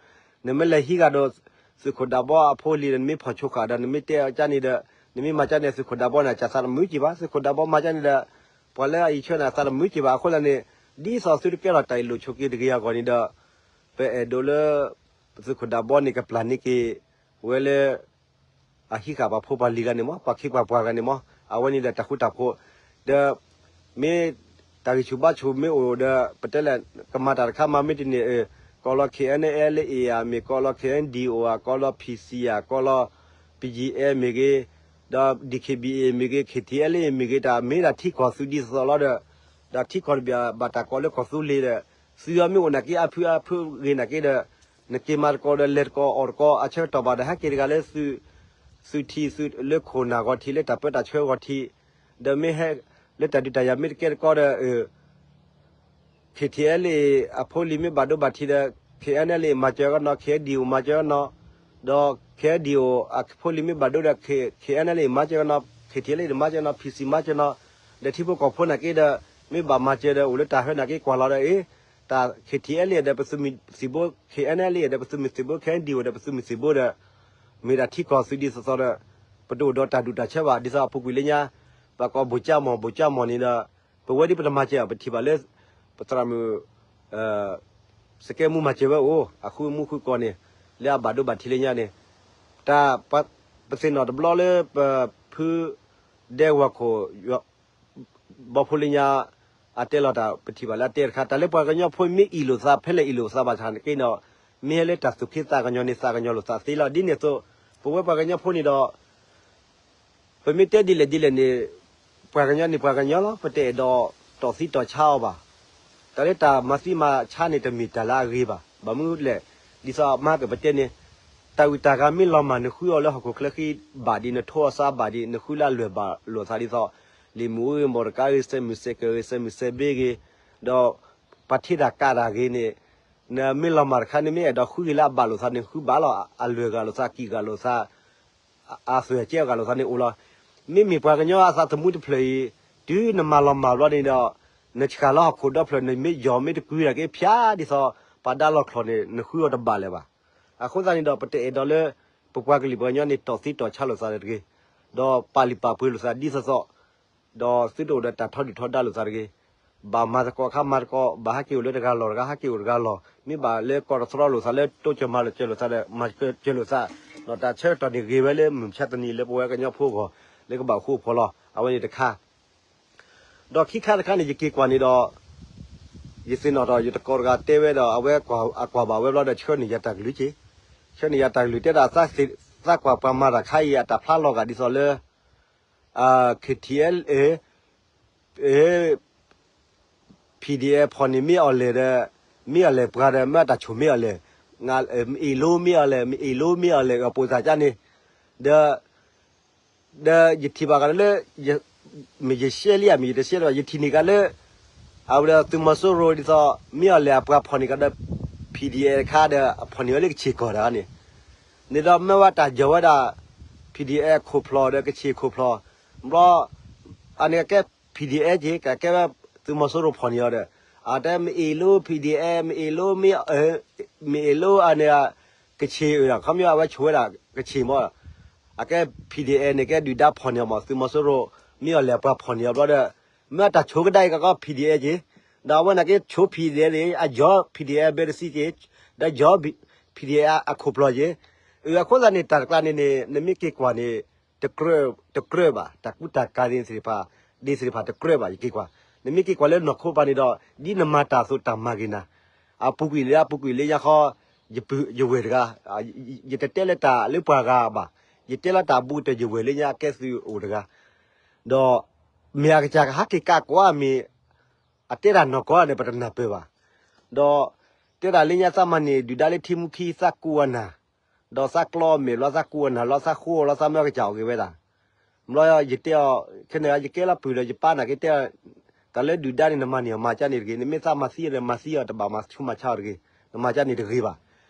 နမ့ၢ်လဲၤဟံးဂၤဒီး သုးခိၣ်ဒးဘီအဖိလံၤဒီး နမ့ၢ်ဖီၣ်ဆိဃာ်ဒီး နမ့ၢ်တဲအီၤကန့ၣ်ဒီး နမ့ၢ်မၤကန့ၣ် သုးခိၣ်ဒးဘီန့ၣ် ကသးတမုာ်က့ၤဘၣ်, သုးခိၣ်ဒးဘီမၤကန့ၣ်ဒီး ပှၤလၢအအံးဆၢနၤသးတမုာ်က့ၤဘၣ်, အဃိသတးန့ၣ် ဒ်သိးသုတကဲထီၣ်တၢ်အ့ၣ်လိာ်ဆိးက့တဂ့ၤအဂီၢ်န့ၣ်ဒီး ပအဲၣ်ဒိးလၢ သုးခိၣ်ဒးဘီန့ၣ် ကပျၢ်န့ၢ်က့ၤဝဲလၢ အဟံးဃာ်ပှၤဖိပှၤလံၤဂၤန့ၣ်မး, ပှၤခ့ပှၤပှၢ်ဂၤန့ၣ်မး, အဝဲန့ၣ်ဒီးတၢ်ဃူတၢ်ဖိး, ဒီး မ့ၢ်တၢ်ဂံၢ်ဆူၣ်ဘါဆူၣ်မ့ၢ်အိၣ်ဒီး ပတဲလဲၣ် ကမၤတၢ်တခါမၤမ့ၢ်တန့ၢ်, ကိးလီၤ ခ့ၣ်အဲၣ်အဲၣ်လ်အ့ၣ် ဧါ, မ့ၢ်ကိးလီၤ ခ့ၣ်အဲၣ်ဒံၣ်အိၣ် ဧါ, ကိးလီၤ ဖံၣ်စံၣ် ဧါ, ကိးလီၤ ပယံၤအဲၣ် မ့ၢ်ဂ့ၤ, ဒီး ဒံၣ်ခ့ၣ်ဘံၣ်အ့ၣ် မ့ၢ်ဂ့ၤ, ခ့ၣ်ထံၣ်အဲၣ်လ်အ့ၣ် မ့ၢ်ဂ့ၤ, တၢ်မ့ၢ်ဒၣ်ထံကီၢ်သုးဒ်သိးသိးလီၤဒီး ဒီးထံကီၢ်တဘ့ၣ်ဘၣ်တၢ်ကိးလၢကီၢ်သူလ့ၤဒီး သုးအီၤမ့ၢ်အိၣ်နာ်က့အဖုအဖုဂ့ၤနာ်က့ဒီး နက့ၤမၤသကိးဒီးလဲၤသကိးအီၣ်သကိး အဆၢကတီၢ်ဘၣ်ဒီး ဟဲက့ၤတဂၤလၢ သုးထံးသုးလၢခိၣ်နၢ်ဂီၤထံး လၢတၢ်ပၢတၢ်ဆှၢဂီၤထံး, ဒီးမ့ၢ်ဟဲ လၢတၢ်ဒုးတၢ်ယၤမ့ၢ်တကဲသကိးဒီး ခ့ၣ်ထံၣ်အဲၣ်လ်အ့ၣ် အဖိလံၤမ့ၢ်ဘၣ်ဒိဘၣ်ထံးဒီး ခ့ၣ်အဲၣ်အဲၣ်လ်အ့ၣ် မၤစၢၤကနီၤ, ခ့ၣ်အဲၣ်ဒံၣ်အိၣ် မၤစၢၤကနီၤ, ဒီး ခ့ၣ်အဲၣ်ဒံၣ်အိၣ် အဖိလံၤမ့ၢ်ဘၣ်ဒိဒီး ခ့ၣ်အဲၣ်အဲၣ်လ်အ့ၣ် မၤစၢၤကနီၤ, ခ့ၣ်ထံၣ်အဲၣ်လ်အ့ၣ် မၤစၢၤကနီၤ, ဖံၣ်စံၣ် မၤစၢၤကနီၤ, ဒီးထံဖိကီၢ်ဖိနာ်က့ဒီး မ့ၢ်ဘၣ်မၤစၢၤဒီး အိၣ်လၢတၢ်ဟဲနာ်က့ကွၢ်လီၤဒီး အ့ တၢ် ခ့ၣ်ထံၣ်အဲၣ်လ်အ့ၣ် ဒီးပသုးမုၢ်သံၣ်ဘိ, ခ့ၣ်အဲၣ်အဲၣ်လ်အ့ၣ် ဒီးပသုးမုၢ်သံၣ်ဘိ, ခ့ၣ်အဲၣ်ဒံၣ်အိၣ် ဒီးပသုးမုၢ်သံၣ်ဘိဒီး မ့ၢ်ဒၣ်ထံကီၢ်သုးဒ်သိးသိးဒီး ပတအိၣ်ဒီးတၢ်ဒူၣ်တၢ်ဆၢဘၣ်, ဒ်သိးအပူၤကွံာ်လၢညါ ပကိး ဗိုလ်ချုပ်မောင် ဗိုလ်ချုပ်မောင်န့ၣ်ဒီး ပဝဲဒ်ပတမၤစၢၤအီၤ ပထံၣ်ဘၣ်လၢ ပသရၣ်မုၣ် စကဲမူမၤစၢၤဝဲအိၣ် အဃုမူဃုကီၢ်န့ၣ် လၢအဘၣ်ဒိဘၣ်ထံးလၢညါန့ၣ် တၢ် ပသ့ၣ်နီၣ်တဘျီလၢပဖု ဒဲဝီၤခိၣ် ဘီဖိလၢညါ အတဲလီၤတၢ် ပထံၣ်ဘၣ်လၢအတဲတခါ တၢ်လၢပှၤကညီဖိမ့ၢ်အ့ၣ်လိာ်သး ဖဲလဲၣ်အ့ၣ်လိာ်သးဘၣ်ဆၣ်နာ်က့ဒီး မ့ၢ်ဟဲလၢတၢ်သူၣ်က့သးကညီၤန့ၣ် သးကညီၤလိာ်သးသ့လီၤ. ဒ်န့ၣ်အသိး ပဝဲပှၤကညီဖိန့ၣ်ဒီး ပမ့ၢ်တဲဒ်လဲၣ်ဒ်လဲၣ်န့ၣ် ပှၤကညီန့ၣ်ပှၤကညီလီၤ. ပတအဲၣ်ဒိးတီၢ်သံတီၢ်ဆါအီၤဘၣ်. တၢ်လၢတၢ်မၤသံမၤဆါန့ၣ် တမ့ၢ်တၢ်လၢအဂ့ၤဘၣ်. ဘၣ်မနုၤလဲၣ်, ဒ်သိးမဟါကပတဲန့ၣ် တၢ်ဂုၤတၢ်ဂၤမ့ၢ်လီၤမၢ် နဃုအီၤလၢဟီၣ်ခိၣ်ချၢဃံဘၣ်ဒံး နထိအီၤသးဘၣ်ဒံး နဃုလၢအလွဲၢ်ဘၣ်လိာ်သးဒ်သိး လံာ်မုၢ်အိၣ်ဂ့ၤ မီၢ်တကါဂ့ၤ စဲမုၢ်စဲကၢၤဂ့ၤ စဲမုၢ်စဲဘ့ဂ့ၤ ဒီးပှၤထံၣ်တၢ်ကးတၢ်ဂ့ၤန့ၣ် နမ့ၢ်လီၤမၢ်တခါန့ၣ် မ့ၢ်အဲၣ်ဒိးဃုဂ့ၤလၢအဘၣ်လိာ်သးန့ၣ် ဃုဘၣ်လီၤ. အလွဲၢ်ဂၤလိာ်သး ကံၢ်ဂၤလိာ်သး အသွဲၣ်ကဲအဂၤလိာ်သးန့ၣ်အိၣ်လီၤ. မ့မ့ၢ်ပှၤကညီအသးသမူတဖျၢၣ်အံၤ တုၤနမၤလီၤမၢ်ဘျီန့ၣ်ဒီး နဆှၢလၢဟီၣ်ခိၣ်ဒီဖျၢၣ် နမ့ၢ်ယီၤမ့ၢ်တကွံတၢ်က့ဖၠါဒ်သိး ပှၤဒါလီၤချီၣ်န့ၣ် နဃုအီၤတဘၣ်လၢၤဘၣ်. အဃိသတးန့ၣ်ဒီး ပတအဲၣ်ဒိးလၢ ပပှၤကလုာ်ပှၤကညီန့ၣ် တီၢ်သံတီၢ်ဆါလိာ်သးတဂ့ၤ, ဒီးပာ်လုၢ်ပာ်ပှ့ၤလိာ်သးဒ်သိးသိး ဒီးသုတအိၣ်ဒီးတၢ်ထီဒုၣ်ထီဒါလိာ်သးတဂ့ၤ. ဘၣ်မၤသကိးအခါမၤသကိး, ဘၣ်ဟဲက့ၤအိၣ်လၢတဂၤလီၢ်တဂၤ ဟဲက့ၤအိၣ်တဂၤလီၢ်, မ့ၢ်ဘၣ်လၢကိးတသရီလိာ်သး လၢတိစၢၤမၤစၢၤလိာ်သးဒီး မၤစၢၤလိာ်သး, ဒီးတၢ်ဆၢကတီၢ်န့ၣ်ဂ့ၤဝဲလၢမုၢ်မဆါတနံၤလၢပဝဲကညီဖိအဂီၢ် လၢကဘၣ်ဃူဖိးလီၤ. အဝဲန့ၣ်တခါ ဒီးခံခါတခါန့ၣ် ယက့ၤကွၢ်န့ၣ်ဒီး ယသ့ၣ်နီၣ်ဒီး ယတကိးတဂၤတဲဝဲဒီး အဝဲအကွၢ်ဘၣ်ဝဲဘျီဒီး ဆှၢန့ၢ်ယၤတၢ်ကလုၢ်က့ၤ, ဆှၢန့ၢ်ယၤတၢ်ကလုၢ်တဲဒၣ် သးကွၢ်ပှၤမၤတၢ်ခါအံၤ အတၢ်ဖျါလီၤဂာ်ဒ်သိးလၢ KTLA PDF ဖီၣ်န့ၢ်မ့ၢ်အီၤလဲၣ်ဒီး မ့ၢ်အီၤလဲၣ်ပှၤဒီး မ့ၢ်အတၢ်ဆိၣ်မ့ၢ်အီၤလဲၣ်, မ့ၢ်အ့ၣ်လိမ့ၢ်အီၤလဲၣ်, မ့ၢ်အ့ၣ်လိမ့ၢ်အီၤလဲၣ် အပိာ်သးကါန့ၣ်, ဒီး ဒီးယထံၣ်ဘၣ်ဂၤလၢ မ့ၢ်ယရှဲလံဧါ မ့ၢ်ယတရှဲလံဘၣ် ယထံၣ်န့ၢ်ကဒီးလၢ အဝဲဒၣ်သုးမီၤစိရိၤဒ်သိး မ့ၢ်အီၤလဲၣ်အပှၤဖီၣ်န့ၢ်ကဒီး PDF တခါဒီး အဖီၣ်န့ၢ်ဝဲလၢကဆ့ၣ်ကီၢ်တဂၤန့ၣ်, န့ၣ်ဒီးမ့ၢ်ဝဲတၢ်ယီၤဝဲဒၣ် PDF PDF ခိၣ်ဖျီၣ်ဒီးကဆ့ၣ်ခိၣ်ဖျီၣ်, ဘျီ အန့ၣ်ကဲ PDF က့ၤ ကကဲဝဲသုးမီၤစိရိၤဖီၣ်န့ၢ်အီၤဒီး အတဲမ့ၢ်အ့ၣ်လိ PDF မ့ၢ်အ့ၣ်လိ မ့ၢ်အ့ၣ်လိအန့ၣ် ကဆ့ၣ်အၢ ခီပညီအဝဲဆိၣ်ဝဲဒၣ်ကဆ့ၣ်မး, အကဲ PDF န့ၣ်ကဲဒုၣ်ဒါဖီၣ်န့ၢ်အီၤမး သုးမီၤစိရိၤ မ့ၢ်အီၤလဲၤပှၤဖီၣ်န့ၢ်အီၤဘျီဒီး မ့ၢ်အတၢ်ဆိကဒါအံၤကကီ PDF က့ၤ, ဒီးအဝဲန့ၣ်က့ၤဆိ PDF န့ၣ် အယီၤ PDF ဘဲတစံက့ၤ, ဒီးယီၤ PDF အခိၣ်ဖျီၣ်က့ၤ, အၢ အဃိသတးန့ၣ် တၢ်တကျါန့ၣ်န့ၣ် နမ့ၢ်က့ၤကွၢ်န့ၣ် တကြၢးဘၣ် တၢ်ကူတၢ်ကၤန့ၣ်သ့ၣ်တဖၣ် ဒ်သ့ၣ်တဖၣ်တကြၢးဘၣ် ယက့ၤကွၢ်, နမ့ၢ်က့ၤကွၢ်လၢနီၢ်ခိပၤန့ၣ်ဒီး ဒ်နမၤတၢ်အသိးတၢ်မၤဂ့ၤနၤ, အပူၤကွံာ်လၢအပူၤကွံာ်လၢညါဃီ ယဝဲၢ်တဂၤ, ယတတဲလၢတၢ်လၢပှၤဂၤဘၣ်, ယတဲလၢတၢ်ဘူးတၢ်ယဝဲၢ်လၢညါအကဲသုးအိၣ်တဂၤ, ဒီး မ့ၢ်အကစၢ်ကဟးက့ၤကးကွၢ်မ့ၢ် အတဲတၢ်နီၢ်ကီၢ်န့ၣ် ပတနၢ်ပၢၢ်ဘၣ်, ဒီး တဲဒၣ်လၢညါသးမၤန့ၢ်ဒုၣ်ဒါလၢထံမူခံသးကူအနၢ်, ဒီးသးကျီအမဲာ်လီၤသးကူအနၢ်လီၤ သးဃိလီၤသးမၢကစၢ်အီၣ်ဂ့ၤဝဲဒၣ်, ဘျီယတဲအီၤ ခဲန့ၣ်ယကဲလီၤပုၢ်ဒီးယပၢ်နာ်က့တဲ တၢ်လၢဒုၣ်ဒါန့ၣ် နမၤန့ၢ်အီၤမၤကၢ်န့ၣ်တဂ့ၤ, နမ့ၢ်သးမၤသံအီၤဒီးမၤသံအီၤ တဘၣ်မၤဆူးမၤဆါအီၤတဂ့ၤ, နမၤကၢ်န့ၣ်တဂ့ၤဘၣ်,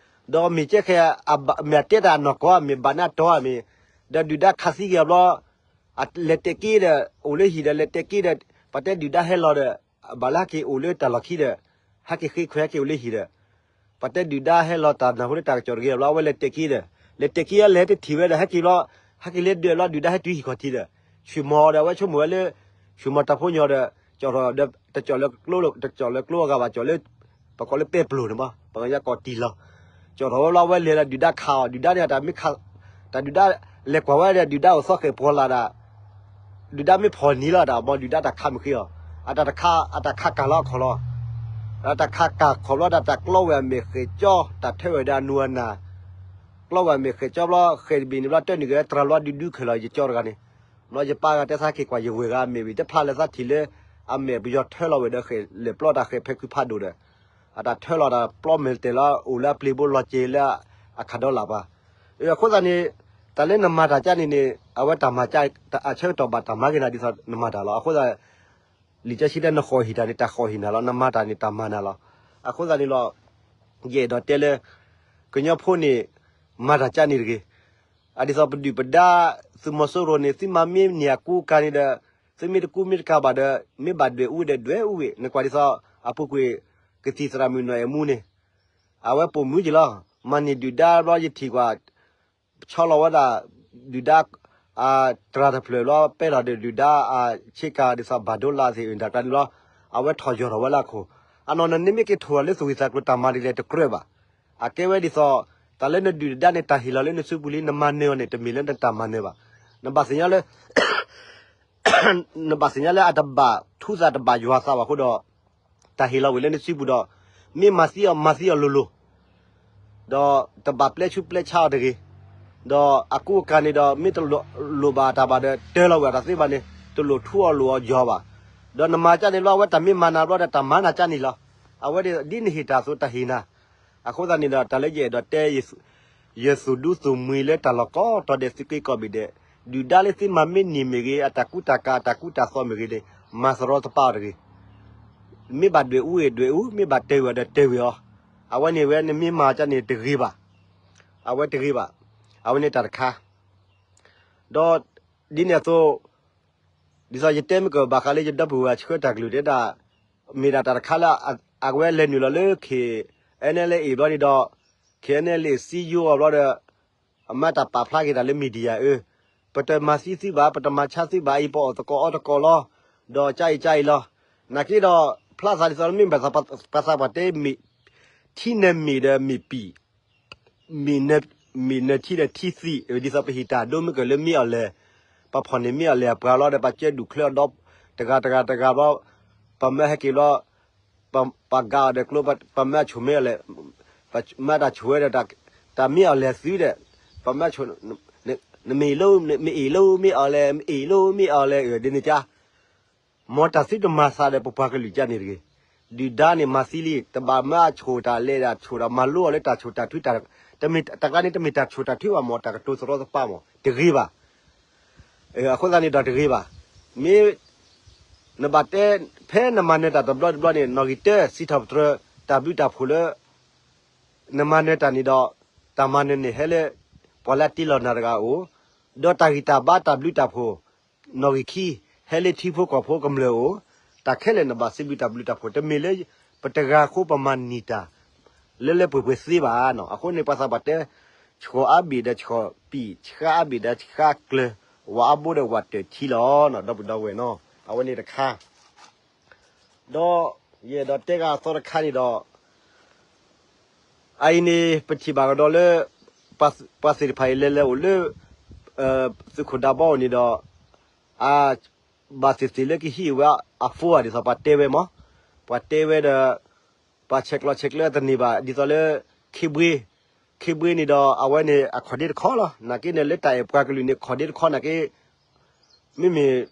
ဒီးမ့ၢ်ကဲခဲ မ့ၢ်အတဲတၢ်နီၢ်ကီၢ် မ့ၢ်ဘၣ်နၢ်တီမ့ၢ်, ဒီးဒုၣ်ဒါခးသံက့ၤအီၤဘျီ လဲၤတဲာ်က့ၤဒီး အိၣ်လၢဟံၣ်ဒီး လဲၤတဲာ်က့ၤဒီး ပှၤတဲဒုၣ်ဒါဟဲလီၤဒီး ဘၣ်လၢဟဲက့ၤအိၣ်လၢတၢ်လီၢ်ခံဒီး ဟဲက့ၤဃ့ခွဲးဟဲက့ၤအိၣ်လၢဟံၣ်ဒီး ပှၤတဲဒုၣ်ဒါဟဲလီၤတၢ်နၢ်ဟူလၢတၢ်ကစီၣ်တဂ့ၤဘျီ အဝဲလဲၤတဲာ်က့ၤဒီး လဲၤတဲာ်က့ၤအလဲၤတထံၣ်ဝဲဒီး ဟဲက့ၤဘျီ ဟဲက့ၤလၢဒၢးဘျီ ဒုၣ်ဒါဟဲတုၤဟံၣ်ခီၣ်ထံးဒီး ဆွံၣ်မီၤဒီး အဝဲဆိကမိၣ်ဝဲလၢ ဆွံၣ်မီၤတၢ်ဖိညီဒီး ကၠီၣ်ထီၣ်ဒီး တကၠီၣ်လၢကျိ တကၠီၣ်လၢကျိအဂၤဘၣ် ကၠီၣ်လၢ ပကိးလၢပဲပျိၢ်န့ၣ်မး ပကညါကိးတံၢ်လီၤ ကၠီၣ်ထီၣ်ဝဲဘျီ အဝဲလဲၤဒီးဒုၣ်ဒါခးအီၤ ဒုၣ်ဒါန့ၣ် တၢ်မ့ၢ်ခး တၢ်ဒုၣ်ဒါလဲၤကွၢ်ဝဲဒီး ဒုၣ်ဒါအိၣ်သီဃဲၣ်ပှီၤလၢ်ဒီး ဒုၣ်ဒါမ့ၢ်ဖီၣ်နံၤလီၤ တၢ်မ့ၢ်ဒုၣ်ဒါတၢ်ခးမ့ၢ်ဃ့အီၤ အတၢ်တခး အတၢ်ခးကၢ်လီၤအခီၣ်လီၤ တၢ်ခးကၢ်ခီၣ်ဘျီဒီး တၢ်ကျီဝဲအမဲာ်ဃဲၣ်ကၠီ တၢ်ထၢဝဲဒီးအနူအနၢ် ကျီဝဲအမဲာ်ဃဲၣ်ကၠီဘျီ ဃဲၣ်တဘ့ၣ်န့ၣ်ဘျီ တၢနုာ်က့ၤတြၤလီၤဒုဒုခဲၣ်လီၤ ယကၠီတဂၤန့ၣ် ဘျီယပၢ်ဂၤတဲသးက့ၤကွၢ်ယဝဲၢ်ဂၤအမဲာ်ဘၣ် တဖျါလၢသးထံၣ်လၢ အမဲာ်ပယီၤထၢလီၤဝဲဒီးဃဲၣ်လဲၤပျီတၢ်ဃဲၣ်ဖဲခုဖးဒိၣ်ဒီး အတၢ်ထၢလီၤတၢ်ပျီမဲာ်တဲာ်လီၤ အိၣ်လၢအပျ့ၤဘိလီၤက့ၤလၢအခးဒီလၢ်ပှၤ အဃိသတးန့ၣ် တၢ်လၢနမၤတၢ်ကၢ်န့ၣ်န့ၣ် အဝဲတၢ်မၤကၢ် အဆၢကတီၢ်ဘၣ်တၢ်မၤက့ၤနၤဒ်သိးနမၤတၢ်လီၤ အဃိသတး လံာ်စီဆှံတဲနဃီၣ်ဟံၣ်တၢ်န့ၣ် တၢ်ဃီၣ်ဟံၣ်နၤလီၤ နမၤတၢ်န့ၣ်တၢ်မၤနၤလီၤ အဃိသတးန့ၣ်လီၤ ယအဲၣ်ဒိးတဲလၢ ကညီဖိန့ၣ် မၤတၢ်ကၢ်န့ၣ်တဂ့ၤ အဒ်သိးပဒုၣ်ပဒါ သုးမီၤစိရိၤန့ၣ် သုမၤမ့ၢ်န့ၢ်အကူအကၤန့ၣ်ဒီး သုမ့ၢ်တကူမ့ၢ်တကၤဘၣ်ဒီး မ့ၢ်ဘၣ်ဒွဲၣ်အူဝဲဒီးဒွဲၣ်အူဝဲ နကွၢ်ဒ်သိး အပူၤကွံာ် ကသံၣ်သရၣ်မုၣ်နီၢ်အဲၣ်မူန့ၣ် အဝဲပိာ်မုၣ်က့ၤလီၤ မၤန့ၢ်ဒုၣ်ဒါဘျီယထံၣ်ကွၢ် ဆီလီၤဝဲဒၣ် ဒုၣ်ဒါ အတြၤတဖျၢၣ်ဘျီ ပဲလီၤဒီးဒုၣ်ဒါ အဆ့ကၤဒ်သိးဘၣ်ဒိလါသ့ၣ်အတၢ်ကျါန့ၣ်ဘျီ အဝဲထီၣ်ယီၢ်ထီၣ်ဝဲလၢအခိၣ် အနီၢ်နီၢ်နမ့ၢ်က့ၤထိၣ်လီၤလၢသူၣ်ဂံၢ်သးကျိၤတၢ်မၤဒ်လဲၣ်တကြၢးဘၣ် အကဲဝဲဒ်သိး တၢ်လၢနဒုၣ်နဒါန့ၣ် တၢ်ဟ့ၣ်လီၤလၢနစုပူၤလံ နမၤနၢၤအီၤန့ၣ် တမ့ၢ်လၢနတၢ်မၤနၢၤဘၣ် နဘၣ်သ့ၣ်ညါလၢ နဘၣ်သ့ၣ်ညါလၢအတဘၣ်ထူသးတဘၣ်ယွၤသးဘၣ်အဃိဒီး တၢ်ဟ့ၣ်လီၤဝဲလၢနစုပူၤဒီး မ့ၢ်မၤသံအီၤ မၤသံအီၤလိၤလိၤ ဒီးတဘၣ်ပျဲဆူပျဲဆါအီၤတဂ့ၤ, ဒီးအကူအကၤန့ၣ်ဒီး မ့ၢ်တလိၣ်ဘၣ်တၢ်ဘၣ်ဒီး တၢလီၤဝဲအတၢ်သ့ဘၣ်န့ၣ် တလိၣ်ထူအီၤလိၣ်အီၤယီၤဘၣ်. ဒီးနမၤကၢ်န့ၣ်ဘျီ အဝဲတၢ်မ့ၢ်မၤနၤဘျီဒီး တၢ်မၤနၤကၢ်န့ၣ်လီၤ. အဝဲဒ်နဟ့ၣ်တၢ်အသိးတၢ်ဟ့ၣ်နၤ. အဃိသတးန့ၣ်ဒီး တၢ်လၢယအဲၣ်ဒိးတဲ ယသူၣ်ဒူသူၣ်မှံလၢတၢ်လီၢ်ကိးတီၤဒဲးသုးက့ကိးဘ့ၣ်ဒဲး, ဒုၣ်ဒါလၢသုမၤမ့ၢ်န့ၢ်မ့ၢ်ဂ့ၤ, အတၢ်ကူတၢ်ကၤ အတၢ်ကူတၢ်သိးမ့ၢ်ဂ့ၤန့ၣ် မၤသရီသပၢ်အီၤတဂ့ၤ. မ့ၢ်ဘၣ်ဒွဲၣ်အူဂ့ၤဒွဲၣ်အူ, မ့ၢ်ဘၣ်တဲဝဲဒီးတဲဝဲအီၤ, အဝဲန့ၣ်ဝဲနမ့ၢ်မၤကၢ်န့ၣ်တဂ့ၤဘၣ်. အဝဲတဂ့ၤဘၣ်. အဝဲန့ၣ်တၢ်တခါ ဒီးဒ်န့ၣ်အသိး ဒ်သိးယတဲမ့ၢ်ကဘၣ်ဃးလၢယဒီပုၢ်ဝဲၢ်ဆှၢတၢ်ကလုၢ်တဲဒၣ်, မ့ၢ်ဒၣ်တၢ်တခါလၢ အဝဲလဲၤနုာ်လီၤလၢ KNLA ဘျီန့ၣ်ဒီး KNLA စံယိအီၤဘျီဒီး အမၤတၢ်ပာ်ဖျါက့ၤတၢ်လၢ media အၢ, ပတမၤသံသုဘၣ်, ပတမၤဆါသုဘၣ်အံၤ, ပအီၣ်သကိးအီသကိးလီၤ. ဒီးကၢ်အံၤကၢ်အံၤလီၤ. နာ်က့ဒီး ဖျါသးဒ်သိးလၢမ့ၢ်ဘၣ်သးပှၤတဲ ထံနၢမ့ၢ်ဒီးမ့ၢ်ပံာ် မ့ၢ်နၢထံဒီးထံသံး, ဒ်သိးပဟ့ၣ်တၢ်ဒိမ့ၢ်ကလၢမ့ၢ်အီၤလဲၣ်, ပဖီၣ်န့ၢ်မ့ၢ်အီၤလဲၣ်အပှၤလီၤဒီး ပကၢဒူၣ်ချၢအီၤဒီတဂၤတဂၤတဂၤဘျီ, ပမၢဟဲက့ၤဘျီ, ပမၢအဆိၣ်မ့ၢ်အီၤလဲၣ်, ပမၢတၢ်ဆိၣ်ဝဲဒီး တၢ်မ့ၢ်အီၤလဲၣ်သုဒီး, ပမၢဆိၣ်, နမ့ၢ်လၢ မ့ၢ်အ့ၣ်လၢမ့ၢ်အီၤလဲၣ်, မ့ၢ်အ့ၣ်လၢမ့ၢ်အီၤလဲၣ်, ဒ်န့ၣ်ကါ မ်တၢ်သုတမၤသးဒီးပပှၤကလုာ်ကၢ်န့ၣ်တဂ့ၤ. ဒုၣ်ဒါန့ၣ်မၤသံလံ, တဘၣ်မၢအဆိၣ်တၢ်လဲၤဒၣ်ဆိၣ်ဒီးမၤလိအီၤလၢတၢ်ဆိၣ်တၢ်ထု, တၢ်ကျါန့ၣ်တမ့ၢ်တၢ်ဆိၣ်တၢ်ထုဘၣ် မ်တၢ်ကတိၤသရီသပၢ်မး တဂ့ၤဘၣ်. အဃိသတးန့ၣ်ဒီးတဂ့ၤဘၣ်. မ့ၢ် နဘၣ်တဲ ဖဲနမၤနၢၤတၢ်တဘျီတဘျီန့ၣ် နီၣ်ဂံၢ်တၢ စံးထီၣ်ပတြၢၤ တၢ်ဘျုးတၢ်ဖှိၣ်လၢ နမၤနၢၤတၢ်န့ၣ်ဒီး တၢ်မၤနၢၤန့ၣ်ဟဲလၢ ပှၤလၢအတ့လီၤနၤတဂၤအအိၣ်, ဒီးတၢ်ဂံၢ်တၢ်ဘါတၢ်ဘျုးတၢ်ဖှိၣ်, နီၣ်ဂံၢ်ခံ, ဟဲလၢထံဖိကီၢ်ဖိကမျၢၢ်အိၣ်, တၢ်ခဲလၢာ်နဘၣ်စံးဘျုးတၢ်ဘျုးတၢ်ဖှိၣ်, တမ့ၢ်လၢပတဂၤအဃိပမၤန့ၢ်တၢ် လၢလၢပှဲၤပှဲၤသ့ဘၣ်နီၤ. အဃိန့ၣ် ပှၤသးပှၢ်တဲ, ဆှီအါဘ့ၣ်ဒီးဆှီပံာ်, ဆှါအါဘ့ၣ်ဒီးဆှါကျၢၤ, ဝၤအါဘိဒီးဝၤတၢၢ်ထံလီၤနီၤ, ဒီပုၢ်ဒီဝဲၢ်နီၤ, အဝဲန့ၣ်တခါ ဒီးယအဲၣ်ဒိးတဲဂၤအသီတခါန့ၣ်ဒီး, အအံၤန့ၣ် ပထံၣ်ဘၣ်ကဒီးလၢ ပှၤသ့ၣ်တဖၣ်အံၤလဲၤလဲၤအိၣ်လၢ သုးခိၣ်ဒးဘီအိၣ်န့ၣ်ဒီး, အဘၣ်သ့ၣ်သ့ၣ်လၢကဟံးဝဲအ phone ဧါ ဒ်သိးပှၤတဲဝဲမး, ပှၤတဲဝဲဒီး ပှၤဆဲးကျိးဆဲးကျၢတန့ၢ်ဘၣ် ဒ်သိးလၢ ခ့ဘှ့, ခ့ဘှ့န့ၣ်ဒီး အဝဲန့ၣ်အခီၣ်ဒ့တခီလီၤ. နာ်က့န့ၣ် လၢတၢ်အဲၣ်ပှၤကလုာ်န့ၣ် ခီၣ်ဒ့တခီနာ်က့ မ့မ့ၢ်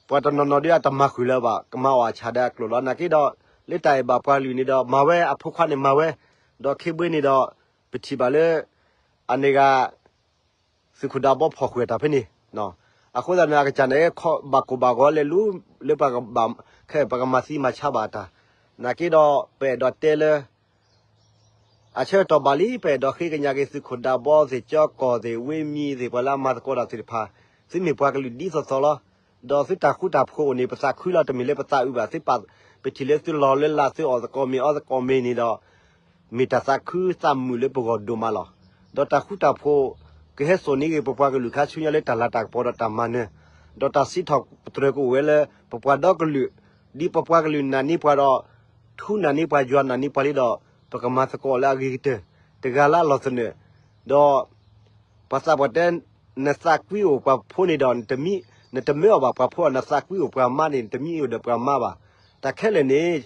ပှၤတနီၤနီၤဒီးအတမၤဃုာ်လၢၤဘၣ် ကမၤအီၣ်အဆၣ်ဒီးအကျိာ်လီၤ. နာ်က့ဒီး လၢတၢ်အဲၣ်ဘၣ်ပှၤကလုာ်န့ၣ်ဒီး မၤဝဲအဖိခွါန့ၣ်မၤဝဲ, ဒီးခ့ဘှ့န့ၣ်ဒီး ပထံၣ်ဘၣ်လၢ အန့ၣ်ဂၤ သုးခိၣ်ဒးဘီဖီၣ်ဃုာ်အတၢ်ဖဲန့ၣ်, အဃိသတးန့ၣ် အကစၢ်န့ၣ် ဘၣ်ကိၢ်ဘၣ်ဂီၤလဲၤလူၤလၢပှၤကဘၣ်, ခဲပှၤကမၤသံမၤဆါဘၣ်အတၢ်, နာ်က့ဒီး ပအဲၣ်ဒိးတဲလၢ အဆၢကတီၢ်ဘၣ်လံ ပအဲၣ်ဒိးဃ့ကညးက့ၤသုးခိၣ်ဒးဘီသ့ၣ် ကၠီကီၢ်သ့ၣ် ဝ့ၢ်မံသ့ၣ် ပှၤလၢအမၤသကိးတၢ်သ့ၣ်တဖၣ်, သုမ့ၢ်ပှၤကလုာ်ဒ်သိးသိးလီၤ. ဒီးသုတၢ်ဃူတၢ်ဖိးအိၣ်န့ၣ် ပသးခုလီၤ တမ့ၢ်လၢပသးအုးဘၣ်, သုပာ်ပထံၣ်လၢသုလီၤလၢလၢ် သုအီၣ်သကိးမ့ၤအီသကိးမ့ၤန့ၣ်ဒီး မ့ၢ်တၢ်သးခုသးမုာ်လၢပဂီၢ်ဒိၣ်မးလီၤ. ဒီးတၢ်ဃူတၢ်ဖိး ကဟဲစိာ်န့ၢ်ဂ့ၤပပှၤကလုာ်ခါဆူညါလၢတၢ်လၤတၢ်ကပီၤဒီးတၢ်မၤနၢၤ, ဒီးတၢ်စံးထီၣ်ပတြၢၤကအိၣ်ဝဲလၢ ပပှၤဒီကလုာ်, ဒ်ပပှၤကလုာ်နာ်န့ၢ်ပှၤဒီး ထူနာ်န့ၢ်ပှၤယွၤနာ်န့ၢ်ပှၤလံဒီး ပကမၤသကိးလၢအဂ့ၤကတၢၢ်, တဂၤလၢအလီၢ်သနၢၣ်, ဒီး ပှၤသးပှၢ်တဲ နသးကွံအိၣ်ပှၤဖိန့ၣ်ဒီး နတမ့ၢ်အီၣ်ဘၣ်ပှၤဖိ, နသးကွံအိၣ်ပှၤမါန့ၣ် နတမ့ၢ်အီၣ်ဒီးပှၤမါဘၣ်. တၢ်ခဲလၢာ်န့ၣ်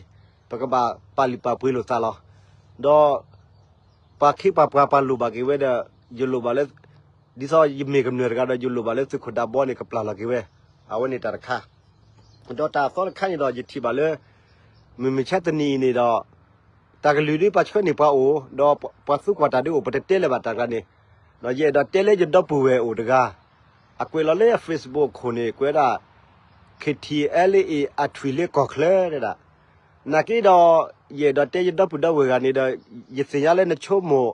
ပကဘၣ်ပာ်လုၢ်ပာ်ပှ့ၤလိာ်သးလီၤ. ဒီး ပှၤခ့ပှၤပှၤပှၤလိၣ်ဘၣ်က့ၤဝဲဒီး ယလိၣ်ဘၣ်လၢ ဒ်သိးယမ့ၢ်ကမျၢၢ်တဂၤဒီး ယလိၣ်ဘၣ်လၢသုးခိၣ်ဒးဘီန့ၣ် ကပျၢ်လီၤက့ၤဝဲ, အဝဲန့ၣ်တၢ်တခါ ဒီးတၢ်အသီတခါန့ၣ်ဒီး ယထံၣ်ဘၣ်လၢ မုၢ်မဆါတနံၤအံၤန့ၣ်ဒီး တၢ်ကလုာ်ဒ်ပှၤဆှၢန့ၢ်ပှၤအိၣ်, ဒီးပှၤသူကွၢ်တၢ်ဒ်အိၣ် ပတတဲလၢၤဘၣ်တၢ်ကျါန့ၣ်, ယအဲၣ်ဒိးတဲလၢယဒီပုၢ်ဝဲၢ်အိၣ်တဂၤ, အကွဲးလီၤလၢ Facebook ခိၣ်န့ၣ် ကွဲးဒၣ် K T L A အထွံၣ်လၢကီၢ်ချၢဒၣ်, နာ်က့ဒီး ယအဲၣ်ဒိးတဲယဒီပုၢ်ဒီဝဲၢ်ဂၤန့ၣ်ဒီး ယသ့ၣ်ညါလၢနဆိကမိၣ်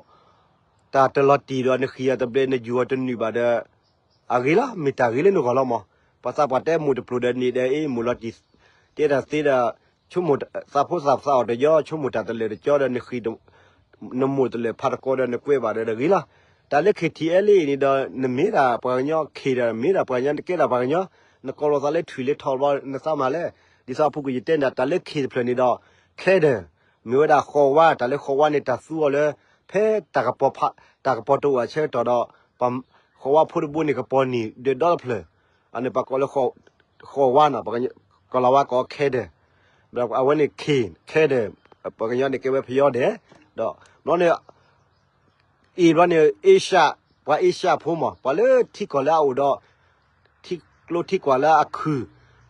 တၢ်တလီၤတံၢ်ဒီး နဃံၢ်အီၤတဘျဲၣ် နယူာ်အီၤတနုာ်ဘၣ်ဒီး အဂ့ၤလီၤ, မ့ၢ်တၢ်ဂ့ၤလၢနဂီၢ်လီၤမး. ပှၤသးပှၢ်တဲမိၢ်တပျိာ်ဒီးန့ၣ်ဒီး အ့ၣ် မိၢ်လီၤတံၢ် တဲတၢ်သ့ဒီး ဆိကမိၣ်သးဖိသးသးအီၣ်တယီ ဆိကမိၣ်တၢ်တလၢာ်တကီဒီး နဃံၢ် နမိၢ်တလၢာ်ဖးတကီဒီး နကွဲးဘၣ်ဒီး ဒီးဂ့ၤလီၤ. တၢ်လၢ K T L A န့ၣ်ဒီး နမ့ၢ်ဒၣ်ပှၤကညီ ခ့ဒီး မ့ၢ်ဒၣ်ပှၤကညီ နကဲဒၣ်ပှၤကညီ နကိးလီၤသးလၢထွံၣ်လၢထီၣ်ဘျီ နသးမၤလဲၣ်. ဒ်သိးအပူၤကွံာ်ယတဲန့ၣ် တၢ်လၢ K တဖျၢၣ်န့ၣ်ဒီး ခဲဒၢၣ် မ့ၢ်ဝဲဒၣ်ဃီဝါ, တၢ်လၢဃီဝါန့ၣ် တၢ်သူအီၤလၢ ဖဲတၢ်ကပီၤဖး တၢ်ကပီၤတအိၣ်အဆၢကတီၢ်ဒီး ပှၤဃီဝါဖိတဘိန့ၣ် ကပီၤန့ၢ်ဒၢးဒီတဖျၢၣ်, အန့ၣ်ပှၤကိးလၢ ဃီဝါနီၤ, ကီၤလၤဝါကိးခဲဒၢၣ်, အဝဲန့ၣ် K, ခဲဒၢၣ်, ပှၤကညီန့ၣ်ကဲဝဲဖယီဒဲး, ဒီးဘျီန့ၣ် အ့ၣ်ဘျီန့ၣ် အ့ရှၢၣ်, ပှၤအ့ရှၢၣ်ဖိမး ပှၤလၢထံကီၢ်လၢအအိၣ်ဒီး ထံကျိထံကွၢ်လၢအခုၣ်,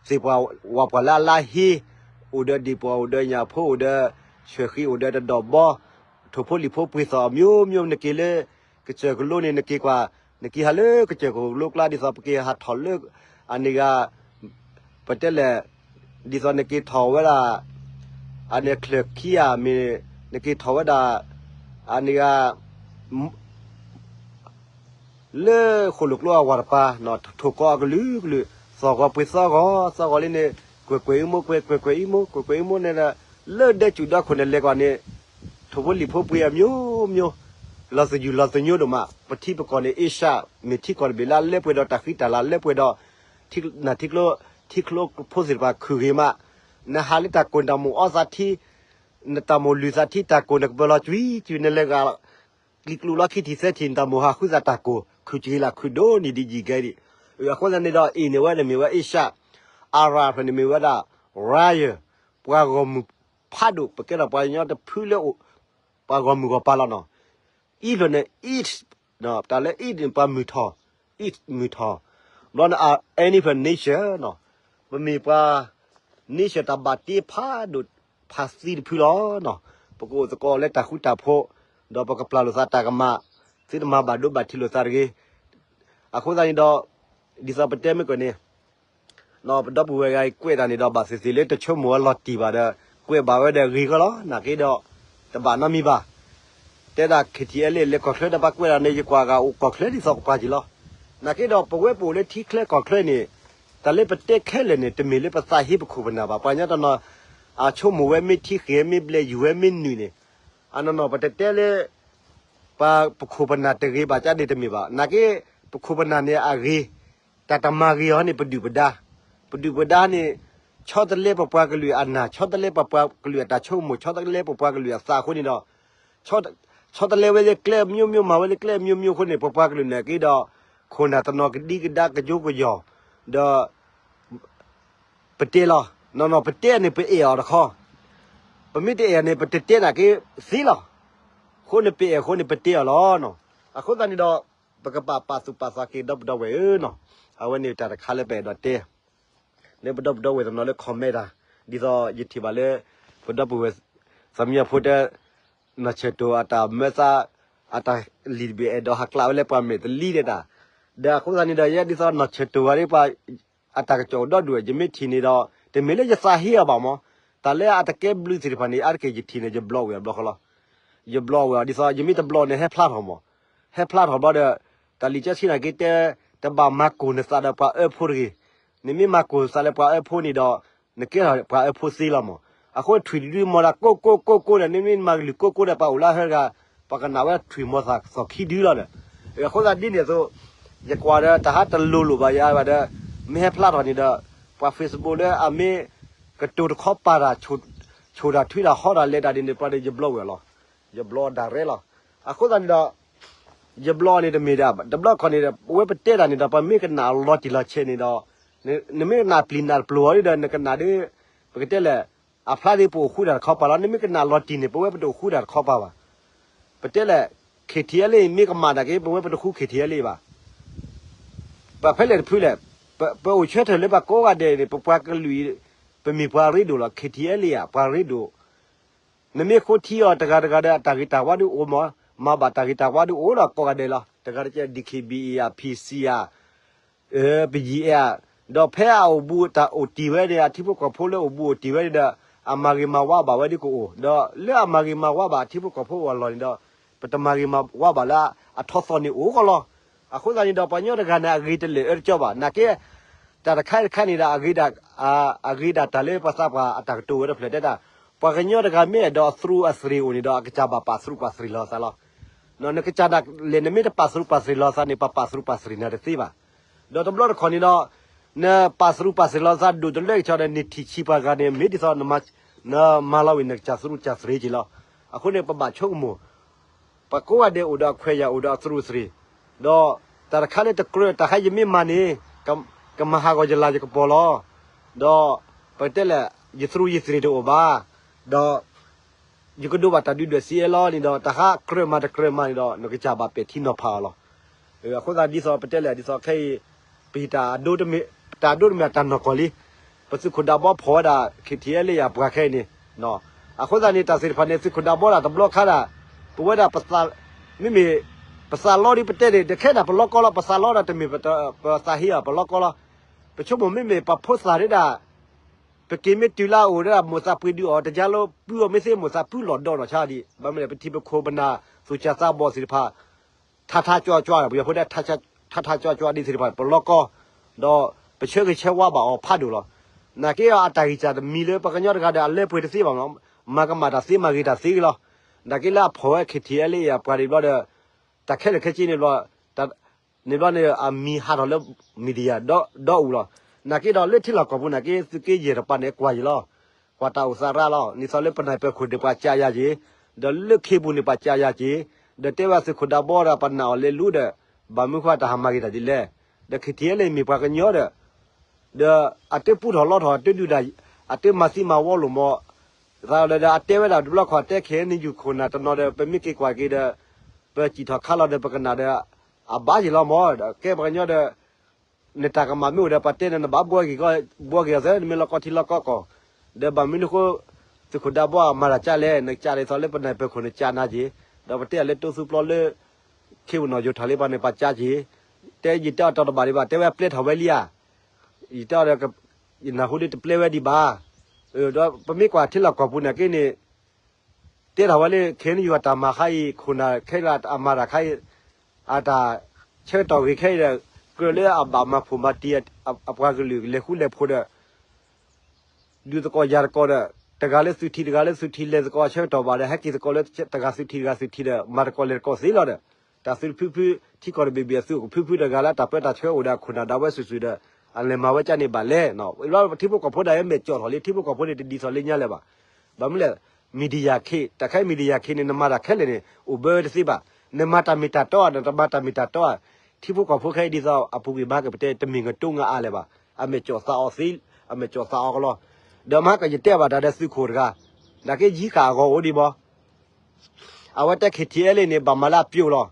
သ့ၣ်ပှၢ်ဝၣ်ပှၢ်လၢအလါဟ့, အိၣ်ဒီးဒံၣ်ပှၢ် အိၣ်ဒီးညၣ်ဖိ အိၣ်ဒီးဆှၢၣ်ဃံ အိၣ်ဒီးတဒီးဘီ, ထိၣ်ဖိလံၣ်ဖိပှ့ၤသီၣ်အမျိုးမျိုး နက့ၤလၢ ကစၢၢ်ကလိန့ၣ် နက့ၤကွၢ်, နက့ၤဟးလၢကစၢၢ်ကလိကျါ ဒ်သိးပက့ၤဟးထီၣ်လၢ အန့ၣ်ဂၤ ပတဲလဲၣ်, ဒ်သိးနက့ၤထီၣ်ဝဲဒၣ် အန့ၣ်ချၢၣ်ခံဂၤမ့ၢ် နက့ၤထီၣ်ဝဲဒၣ် အန့ၣ်ဂၤ လၢဃိၣ်လိၣ်ကျိအဝၤတပၤ ထိၣ်ကီအကလုာ်ကလုာ် သီၣ်ဂီၤပှ့ၤသီဂီၤ သီဂီၤလံန့ၣ် ကွဲးကွဲးအံမိၢ် ကွဲးကွဲးအံမိၢ် ကွဲးကွဲးအံမိၢ်န့ၣ်ဒီး လၢဒဲကၠူၣ်ဒီခိၣ်န့ၣ် လဲၤကွၢ်န့ၣ် ထိၣ်ဖိလံၣ်ဖိပှ့ၤအမျိုးမျိုး လီၤသယုၢ်လီၤသညိဒိၣ်မး ပထံပကီၢ်န့ၣ် အ့ရှၢၣ် မ့ၢ်ထံကီၢ်တဘ့ၣ်လၢအလၢပှဲၤဒီးတၢ်ဃံတၢ်လၤလၢပှဲၤဒီး နထံကျိ ထံကျိဖိသ့ၣ်တဖၣ်ခုၣ်ဂ့ၤမး နဟးလၢတၢ်ကိၢ်တၢ်မိၣ်အီသးထံ နတၢ်မိၣ်လုၢ်သးထံ တၢ်ကိၢ်နကပၢၤလီၤကွံာ်ကွံာ် နလဲၤဂၤ ကျံၤကျူလီၤခံထံၣ်သၢထံၣ် နတၢ်မိၣ်ဟးဃုသးတၢ်ကိၢ် ခုၣ်က့ၤလၢခုၣ်ဒိၣ်နံၣ်ဒံးယံာ်ကဲဒံး အဃိသတးန့ၣ်ဒီး အ့ၣ်န့ၣ်ဝဲန့ၣ်မ့ၢ်ဝဲအ့ရှၢၣ် အရၣ်ဖျၢၣ်န့ၣ်မ့ၢ်ဝဲဒၣ် ရၤယၢၢ် ပှၤဂီၢ်မုၢ်ဖးဒိၣ် ပကဲထီၣ်ပှၤကညီတဖုလၢ ပှၤဂီၢ်မုၢ်ဂီၢ်ပၤလီၤနီၤ အံၣ်ဖျၢၣ်န့ၣ် အံၣ် တၢ်လၢအံၣ်န့ၣ် ပှၤမုၢ်ထီၣ် အံၣ် မုၢ်ထီၣ် ဘျီန့ၣ် any ဖျၢၣ် nation နီၤ ပမ့ၢ်ပှၤ nation တၢ်ဘၣ်တ့ဖးဒိၣ်ဖးသံတဖုလီၤနီၤ ပကအိၣ်သကိးလၢတၢ်ဃူတၢ်ဖိး ဒီးပကပျၢ်လိာ်သးတၢ်ကမၣ် သုတမၤဘၣ်ဒိဘၣ်ထံးလိာ်သးတဂ့ၤ အဃိသတးန့ၣ်ဒီး ဒ်သိးပတဲမ့ၢ်ကီၢ်န့ၣ် ပဒီပုၢ်ဝဲၢ်ဂၤအံၤကွဲးတၢ်န့ၣ်ဒီး ဘၣ်သ့ၣ်သ့ၣ်လၢတဆိကမိၣ်အလီၤတံၢ်ဘၣ်ဒီး ကွဲးဘၣ်ဝဲဒီးဂ့ၤကီလီၤ နာ်က့ဒီး တဘၣ်နီတမံၤဘၣ် တဲဒၣ် K T L A လဲၤကီၢ်ချၢဒီးဘၣ်ကွဲးတၢ်န့ၣ် ယကွၢ်ဂၤအိၣ်ကီၢ်ချၢဒ်သိးပပှၤကၠံလီၤ နာ်က့ဒီးပဝဲပအိၣ်လၢထံချၢကီၢ်ချၢန့ၣ်, တၢ်လၢပတဲခဲလၢာ်န့ၣ် တမ့ၢ်လၢပသးဟ့ပခိၣ်ပနၢ်ဘၣ်. ပှၤကညီတနီၤ အဆိကမိၣ်ဝဲမ့ၢ်ထံဃ့ၢ်မ့ၢ်ဘျဲးယူၤဝဲမ့ၢ်နုာ်န့ၣ်, အနီၢ်နီၢ် ပတတဲလၢ ပှၤပခိၣ်ပနၢ်တဂ့ၤဘၣ်ကန့ၣ်တမ့ၢ်ဘၣ်. နာ်က့ ပခိၣ်ပနၢ်န့ၣ်အဂ့ၤ, တၢ်တမၤဂ့ၤအီၤန့ၣ် ပဒုၣ်ပဒါ, ပဒုၣ်ပဒါန့ၣ် ဆီတလဲပပှၤကလုာ်အနၢ်, ဆီတလဲပပှၤကလုာ်အတၢ်ဆိကမိၣ်, ဆီတလဲပပှၤကလုာ်အသးအဃိန့ၣ်ဒီး ဆီတလဲဝဲလၢကျဲအမျိုးမျိုး, မၤဝဲလၢကျဲအမျိုးမျိုးအဃိန့ၣ် ပပှၤကလုာ်န့ၣ်က့ဒီး ခိၣ်နၢ်တနီၤကဒံကဒါကယိကယီၢ်, ဒီး ပတဲလီၤ. နီၢ်နီၢ် ပတဲန့ၣ် ပအဲၣ်အီၤတခီ, ပမ့ၢ်တအဲၣ်န့ၣ် ပတတဲနာ်က့သ့လီၤ. အဃိန့ၣ် ပအဲၣ်အဃိန့ၣ် ပတဲအီၤလီၤ. အဃိသတးန့ၣ်ဒီး ပကပာ်ပာ်သူၣ်ပာ်သးက့ၤ ဒီပုၢ်ဒီဝဲၢ်ဧၢနီၤ. အဝဲန့ၣ်တၢ်တခါလၢပအဲၣ်ဒိးတဲ လၢပဒီပုၢ်ဒီဝဲၢ်တနီၤလၢ comment တၢ်, ဒ်သိးယထံၣ်ဘၣ်လၢ ပဒီပုၢ်ဝဲၢ် သးမံအဖိတဲ နီၢ်ဆၢၣ်တိၢ်အတၢ်မၢသး အတၢ်လံၣ်တဘ့ၣ် အဲၣ်ဒိးဟးကျးဝဲလၢပှၤမဲာ်တလံတဲဒၣ်. ဒီးအဃိသတးန့ၣ်ဒီး ယဲဒ်သိးနီၢ်ဆၢၣ်တိၢ်ဂၤဒ်ပှၤ အတၢ်ကစီၣ်အိၣ်ဒီဒူၣ် ယမ့ၢ်ထံၣ်န့ၣ်ဒီး တမ့ၢ်လၢယသးဟ့အီၤဘၣ်မး, တၢ်လၢအတကဲဘျုးသ့ၣ်တဖၣ်န့ၣ် အါတက့ၢ်ယထံၣ်န့ၣ် ယဘျီဝဲအဘျီဃီလီၤ. ယဘျီဝဲအီၤ ဒ်သိးယမ့ၢ်တဘျီန့ၣ် ဟဲဖျါထီၣ်မး, ဟဲဖျါထီၣ်ဘျီဒီး တၢ်လံာ်စီဆှံနာ်က့တဲ တဘၣ်မၤကိၢ်နသးဒီးပှၤအၢဖိတဂ့ၤ. နမ့ၢ်မၤကိၢ်နသးလၢပှၤအၢဖိန့ၣ်ဒီး နကဲထီၣ်ပှၤအၢဖိသ့လီၤမး. အဃိထွံၣ်တဒုမၤတၢ်ကိၢ်ကိၢ်ကိၢ်ကိၢ်ဒီး နမ့ၢ်မၤကလုၢ်ကိၢ်ကိၢ်ဒီး ပှၤအိၣ်လၢဟဲတဂၤ ပှၤကနၣ်ဝဲထွံၣ်မၤသးသီၣ်ခံဒုလီၤဒီး. အဃိသတးဒ်န့ၣ်အသိး ယကွၢ်ဒီးတၢ်ဟးတလိၤလိာ်ဘၣ်ယၤဘၣ်ဒီး မ့ၢ်ဟဲဖျါထီၣ်န့ၣ်ဒီး ပှၤ Facebook လၢအမ့ၢ်ကတိၤတခီပာ်တၢ် ဆိၣ်တၢ်ထွံတၢ်ဟီတၢ်လဲၤတၢ်ဒ်န့ၣ် ပှၤဒီးယဘျီဝဲအီၤလီၤ. ယဘျီဒၣ်ရဲလီၤ. အဃိသတးန့ၣ်ဒီး ယဘျီန့ၣ်တမ့ၢ်ဒၣ် တဘျီခီန့ၣ်ဒီး ပဝဲပတဲတၢ်န့ၣ်ဒီး ပမ့ၢ်ကနၣ်လီၤတံၢ်လီၤဆဲးန့ၣ်ဒီး နမ့ၢ်ကနၣ်ပျံၤနၢ်ပျိၤအီၤဒီး နကနၣ်ဒီး ပကတဲလဲၣ် အဖျါဒ်ပအိၣ်ဃူတၢ်တခီပၤလီၤ. နမ့ၢ်ကနၣ်လီၤတံၢ်န့ၣ် ပဝဲပတအိၣ်ဃူတၢ်တခီပၤဘၣ်. ပတဲလဲၣ် KTLA မ့ၢ်ကမၣ်တၢ်က့ ပဝဲပတဃူ KTLA ဘၣ်. ပဖဲလဲၣ်တဖုလဲၣ်, ပအိၣ်ဆၢထၢၣ်လၢပကိးဂၤဒဲးန့ၣ် ပပှၤကလုာ်အံၤ ပမ့ၢ်ပှၤရ့ဒိၣ်လီၤ. KTLA အပှၤရ့ဒိၣ် နမ့ၢ်ဃိထံအီၤတဂၤတဂၤဒီး အတၢ်ဂ့ၤတၢ်ဝါဒုးအိၣ်မး, မၤဘၣ်တၢ်ဂ့ၤတၢ်ဝါဒုးအိၣ်ဒီးကိးဂၤဒဲးလီၤ. တဂၤတကဲ DKBA ဧါ, PC ဧါ, ပယံၤအဲၣ်ဧါ, ဒီးဖဲအအိၣ်ဘူးတၢ်အိၣ်တ့ၢ်ဝဲန့ၣ် အထံဖိကီၢ်ဖိလၢအိၣ်ဘူးအိၣ်တ့ၢ်ဝဲန့ၣ်ဒီး အမၤဂ့ၤမၤဝါဘၣ်ဝဲဒ်ကအိၣ်, ဒီးလၢအမၤဂ့ၤမၤဝါဘၣ်အထံဖိကီၢ်ဖိအလီၢ်န့ၣ်ဒီး ပတမၤဂ့ၤမၤဝါဘၣ်လၢအထီသီန့ၣ်အိၣ်ကီးလီၤ. အဃိသတးန့ၣ်ဒီး ပှၤကညီတဂၤန့ၣ် အဂ့ၤတလၢာ်အၢတကၠီဘၣ်. နာ်က့ တၢ်တခါတခါန့ၣ်ဒီး အဂ့ၤဒၣ် အဂ့ၤဒၣ်တၢ်လၢပှၤသးပှၢ်အတၢ်ကတိၤဝဲတဖျၢၣ်တဲတၢ်, ပှၤကညီတဂၤမ့ၢ်အဲၣ်ဒိးအသရူးအသရ့ၤအိၣ်န့ၣ်ဒီး အကစၢ်ဘၣ်ပာ်သရူးပာ်သရ့ၤလီၤသးလီၤ. နကစၢ်ဒၣ်လဲာ် နမ့ၢ်တပာ်သရူးပာ်သရ့ၤလီၤသးန့ၣ် ပှၤပာ်သရူးပာ်သရ့ၤနၤတသ့ဘၣ်. ဒီးတဘျီတခီၣ်န့ၣ်ဒီး နပာ်သရူးပာ်သရ့ၤလီၤသးဒိၣ်တလၢကဆီဒီး နထံၣ်ဆံးပှၤဂၤန့ၣ် မ့ၢ်ဒ်သိး နမၤလီၤဝံၤ နကစၢ်သရူးကစၢ်သရ့ၤက့ၤလီၤ. အဃိန့ၣ် ပဘၣ်ဆိကမိၣ် ပှၤကိးဂၤဒဲးအိၣ်ဒီးအခွဲးယာ် အိၣ်ဒီးအသရူးအသရ့ၤ, ဒီးတၢ်တခါလၢတကြၢး တၢ်ခါယမ့ၢ်မၤန့ၣ် ကမၤဟးဂီၤယလၤယကပီၤလီၤ. ဒီးပတဲလဲၣ် ယသရူးယသရ့ၤတအိၣ်ဘၣ်, ဒီး ယကဒိးဘၣ်တၢ်ဒုးဒွဲၣ်စံးအဲလီၤန့ၣ်ဒီး တၢ်ဟးကြၢးမၤတကြၢးမၤန့ၣ်ဒီး နကစၢ်ဘၣ်ပဲာ်ထံနီၤဖးအီၤလီၤ. အဃိသတးဒ်သိးပတဲလဲၣ် ဒ်သိးခဲအံၤ ပတၢ်အဒိတမ့ၢ် တၢ်အဒိတမ့ၢ်အတၢ်နီၢ်ကီၢ်လံ. ပသုးခိၣ်ဒးဘီဖီၣ်ဝဲဒၣ် KTLA အပှၤခဲအံၤန့ၣ်, အဃိသတးန့ၣ် တၢ်သ့ၣ်တဖၣ်န့ၣ် သုးခိၣ်ဒးဘီဒၣ်တဘျီခါဒၣ် ပဝဲဒၣ် မ့မ့ၢ် ပသးလီဒ်ပတဲန့ၣ် တခဲဒၣ်ပလီကီလီၤ. ပသးလီဒၣ်တမ့ၢ်ပသးဟ့အီၤပလီကီလီၤ. ပဆိကမိၣ်မ့မ့ၢ်ပှၤဖိသၣ်ဒၣ် ပက့ၤမ့ၢ်တုၤလၢအအိၣ်ဒၣ် မိၢ်သးပှ့ၤဒုးအီၤ တယါလီၤပုၢ်အီၤ မ့ၢ်သ့မိၢ်သးပုၢ်လီၤဒီးနီၢ်ဆါဒံး ဘၣ်မနုၤလဲၣ် ပထံပခိၣ်ပနၢ် သူၣ်စၢ်သးဘီၣ်သ့ၣ်တဖၣ် ထးထးကၠွကၠွ ပယီၤဖိတဲ ထးထးကၠွကၠွဒ်သ့ၣ်တဖၣ် ပလီကီ ဒီးပဆၢဂ့ၤဆၢဝါဘၣ်အီၤဖးဒိၣ်လီၤ. နာ်က့အတၢ်ဂံၢ်စၢ်တမံၤလၢပှၤကညီတဂၤဒီး အလဲၤပှ့ၤတသ့ဘၣ်မး မၤကမၣ်တၢ်သ့မၤဂ့ၤတၢ်သ့လီၤ. နာ်က့လၢအဖီၣ်ဝဲ KTLA အပှၤန့ၣ်ဘျီဒီး တၢ်ခဲလၢာ်ခဲဆ့န့ၣ်ဘျီ န့ၣ်ဘျီန့ၣ် အမံၤဟးထီၣ်လၢ media ဒီးအူလီၤ. နာ်က့ဒီးလၢထံလီၢ်ကီၢ်ပူၤနာ်က့ သုးက့ယဲၢ်တပၤန့ၣ် ကွၢ်ယံၤလီၤ. ကွၢ်တၢ်အိၣ်သးရါလီၤ. ဒ်သိးလၢပနၢ်ပၢၢ်ခိၣ်န့ၣ် ပှၤကးယၤက့ၤ, ဒီးလၢခ့ပူၤန့ၣ် ပှၤကးယၤက့ၤ, ဒီးတဲဝဲသုးခိၣ်ဒးဘီဒီး ပနာ်အီၤလဲၤလူဒီး ဘၣ်မနုၤဃိတၢ်ဟးမၤဂ့ၤတၢ်ဒ်လဲၣ်. ဒီး KTLA မ့ၢ်ပှၤကညီဒီး ဒီးအတပူထီၣ်လီထီၣ် တဒုးဒၣ် အတမၤသံမၤဝီလိာ်မး သးဒီးအတဲဝဲဒၣ်တဘျီခီၣ်တဲ ခဲအံၤ နယူၢ်ခိၣ်နၢ်တနီၤဒီး ပမ့ၢ်က့ၤကွၢ်က့ၤဒီး ပစံၣ်ထီၣ်ခါလီၤဒီး ပကနၣ်ဒီး အဘၣ်ယံၤလီၤမး ကဲပှၤကညီဒီး နတၢ်ကမၣ်မ့ၢ်အိၣ်ဒီး ပှၤတဲနၤ နဘၣ်ဘှီဂ့ၤ ဘှီဂ့ၤအီၤသၢ နမ့ၢ်လီၤကီထံလီၤကီကီၢ် ဒီးဘၣ်မနုၤအဃိ သုးခိၣ်ဒးဘီအမၤတၢ်ကၢ်လဲၣ် နကၢ်ဒ်သိးလၢပနၢ်ပၢၢ်ခိၣ် နကၢ်နၤက့ၤ, ဒီးပတဲအီၤလၢတိသူပျီလၢ ခ့ပနီၣ်ယိၤထီၣ်လံ ပှၤန့ၣ် ပှၤကၢ်က့ၤ, တဲယတဲအီၤတၢ်တဘၣ်ဒံးဘၣ် တဲဝဲပျဲထီၣ်ဝဲလံဧါ ယတဲအီၤဒီး ယနၢ်ဟူဒ်တပျဲဝဲဒံးဘၣ်. ဒီးပမ့ၢ်ကွၢ်ထံလီၢ်ကီၢ်ပူၤန့ၣ်က့န့ၣ် တဲထီၣ်ဝဲလၢ ခဲအံၤ နယူၢ်အတၢ်မၤခါအံၤ ခိၣ်နၢ်ခဲလၢာ်အမၤတၢ်ခါအံၤ အတၢ်ဆၢကတီၢ်ဂ့ၤခဲအံၤဒီး ကြၢးလၢအဘၣ်မၤဖှိၣ်မၤတံၤ အပှၤကလုာ်လဲၤဃူလဲၤဖိးဒီး ဒုးသကိးယၤသကိးဒီး တဂၤလၢသုထံး တဂၤလၢသုထံး လဲၤသကိးအဆၢကတီၢ်ဘၣ်ဒီး ဟဲက့ၤသကိးလၢတဂၤသုထံး တဂၤသုထံးဒီး မၤသကိးလဲၤသကိးသ့လီၤဒီး တၢ်သုတဖုဖု ထံကီၢ်တဘ့ၣ်ဘ့ၣ်အသုအိၣ်ကဖုဖု တဂၤလၢတၢ်ပၢတၢ်ဆှၢအိၣ်ဒီးအခိၣ်နၢ်ဒၣ်ဝဲစုာ်စုာ်ဒီး အလဲၤမၤဝဲကၠၢန့ၣ်ဘၣ်လဲၣ်. ထံဖိကီၢ်ဖိဒၣ်ယဲမဲာ်ကၠီၣ်ထီၣ်လံ ထံဖိကီၢ်ဖိန့ၣ်တဒ်သိးလၢညါလၢၤဘၣ်. ဘၣ်မနုၤလဲၣ် media ခဲ တၢ်ခဲ media ခဲန့ၣ် နမၤတၢ်ခဲလၢာ်န့ၣ် အိၣ်ဘၢဝဲတသ့ဘၣ်. နမၤတၢ်မ့ၢ်တၢ်တီဧါ နတမၤတၢ်မ့ၢ်တၢ်တီဧါ ထံဖိကီၢ်ဖိခဲအံၤဒ်သိး အပူၤကွံာ်မၤကပတဲ တမ့ၢ်ကတိငါအါလၢၤဘၣ်. အမဲာ်ကၠီၣ်သးအီၤသ့, အမဲာ်ကၠီၣ်သးအီၤကလီၤ. ဒီးမဟါကယတဲဘၣ်တၢ်ဒီးသုးခိၣ်တဂၤ, နာ်က့ယံဃာ်အဂီၢ်အိၣ်ဒံးဘၣ်. အဝဲတဲ KTLA န့ၣ် ဘၣ်မၤလၢအပျိလီၤ.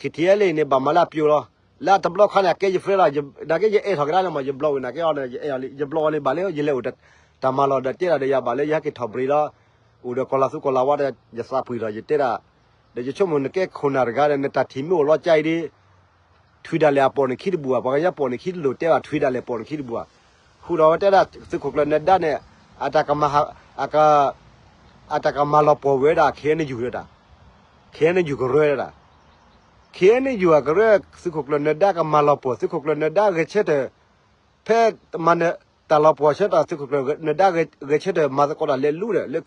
KTLA န့ၣ် ဘၣ်မၤလၢအပျိလီၤ. လၢအတဘျီခါန့ၣ် အကဲယ friend လီၤ. နာ်က့ယအဲၣ်ထီၣ်ကဒါလၢမး ယဘျီဝဲနာ်က့အီၤ ယအဲၣ်လီၤလံ ယဘျီဝဲလံဘၣ်လၢ ယလဲၤအိၣ်တၢ်မၤလီၢ်ဒီးတဲဒၣ်ဒီးယၤဘၣ်လၢ ယဟဲက့ၤထီၣ်ဘြ့းလီၤ. အိၣ်ဒီးကီၢ်လၤသူကီၢ်လၤဝါဒီး ယသးပှံၢ်ထီၣ် ယတဲဒၣ် ဒီးယဆိကမိၣ်နကဲခိၣ်နၢ်တဂၤဒီး နတၢ်ထံၣ်မ့ၢ်အိၣ်လီၤကၠါအံၤဒ် ထွံၣ်ဒၣ်လဲာ်အပိာ်န့ၣ်ခံတဘူၣ်ဘၣ်. ပှၤကညီပိာ်န့ၣ်ခံတလိာ်တဲဘၣ် ထွံၣ်ဒၣ်လဲာ်ပိာ်န့ၣ်ခံတဘူၣ်ဘၣ်. ဃုာ်ဒီးဝဲတဲဒၣ်သုးခိၣ်ကျၢၢ်နၢၤဒါန့ၣ် အတၢ်ကမၤ အတၢ်ကမၤလီၤပှီၢ်ဝဲဒၣ် KNU ဒၣ် KNU ကရၢဒၣ် KNU အကရၢ သုးခိၣ်ကျၢၢ်နၢၤဒါကမၤလီၤပှီၢ် သုးခိၣ်ကျၢၢ်နၢၤဒါဂဲၤဆၢထၢၣ် ဖဲမၤနၢၤ တၢ်လီၤပှီၢ်ဆၢထၢၣ် သုးခိၣ်ကျၢၢ်နၢၤဒါဂဲၤဆၢထၢၣ် မၤသကိးတၢ်လဲၤလူဒီး လၢ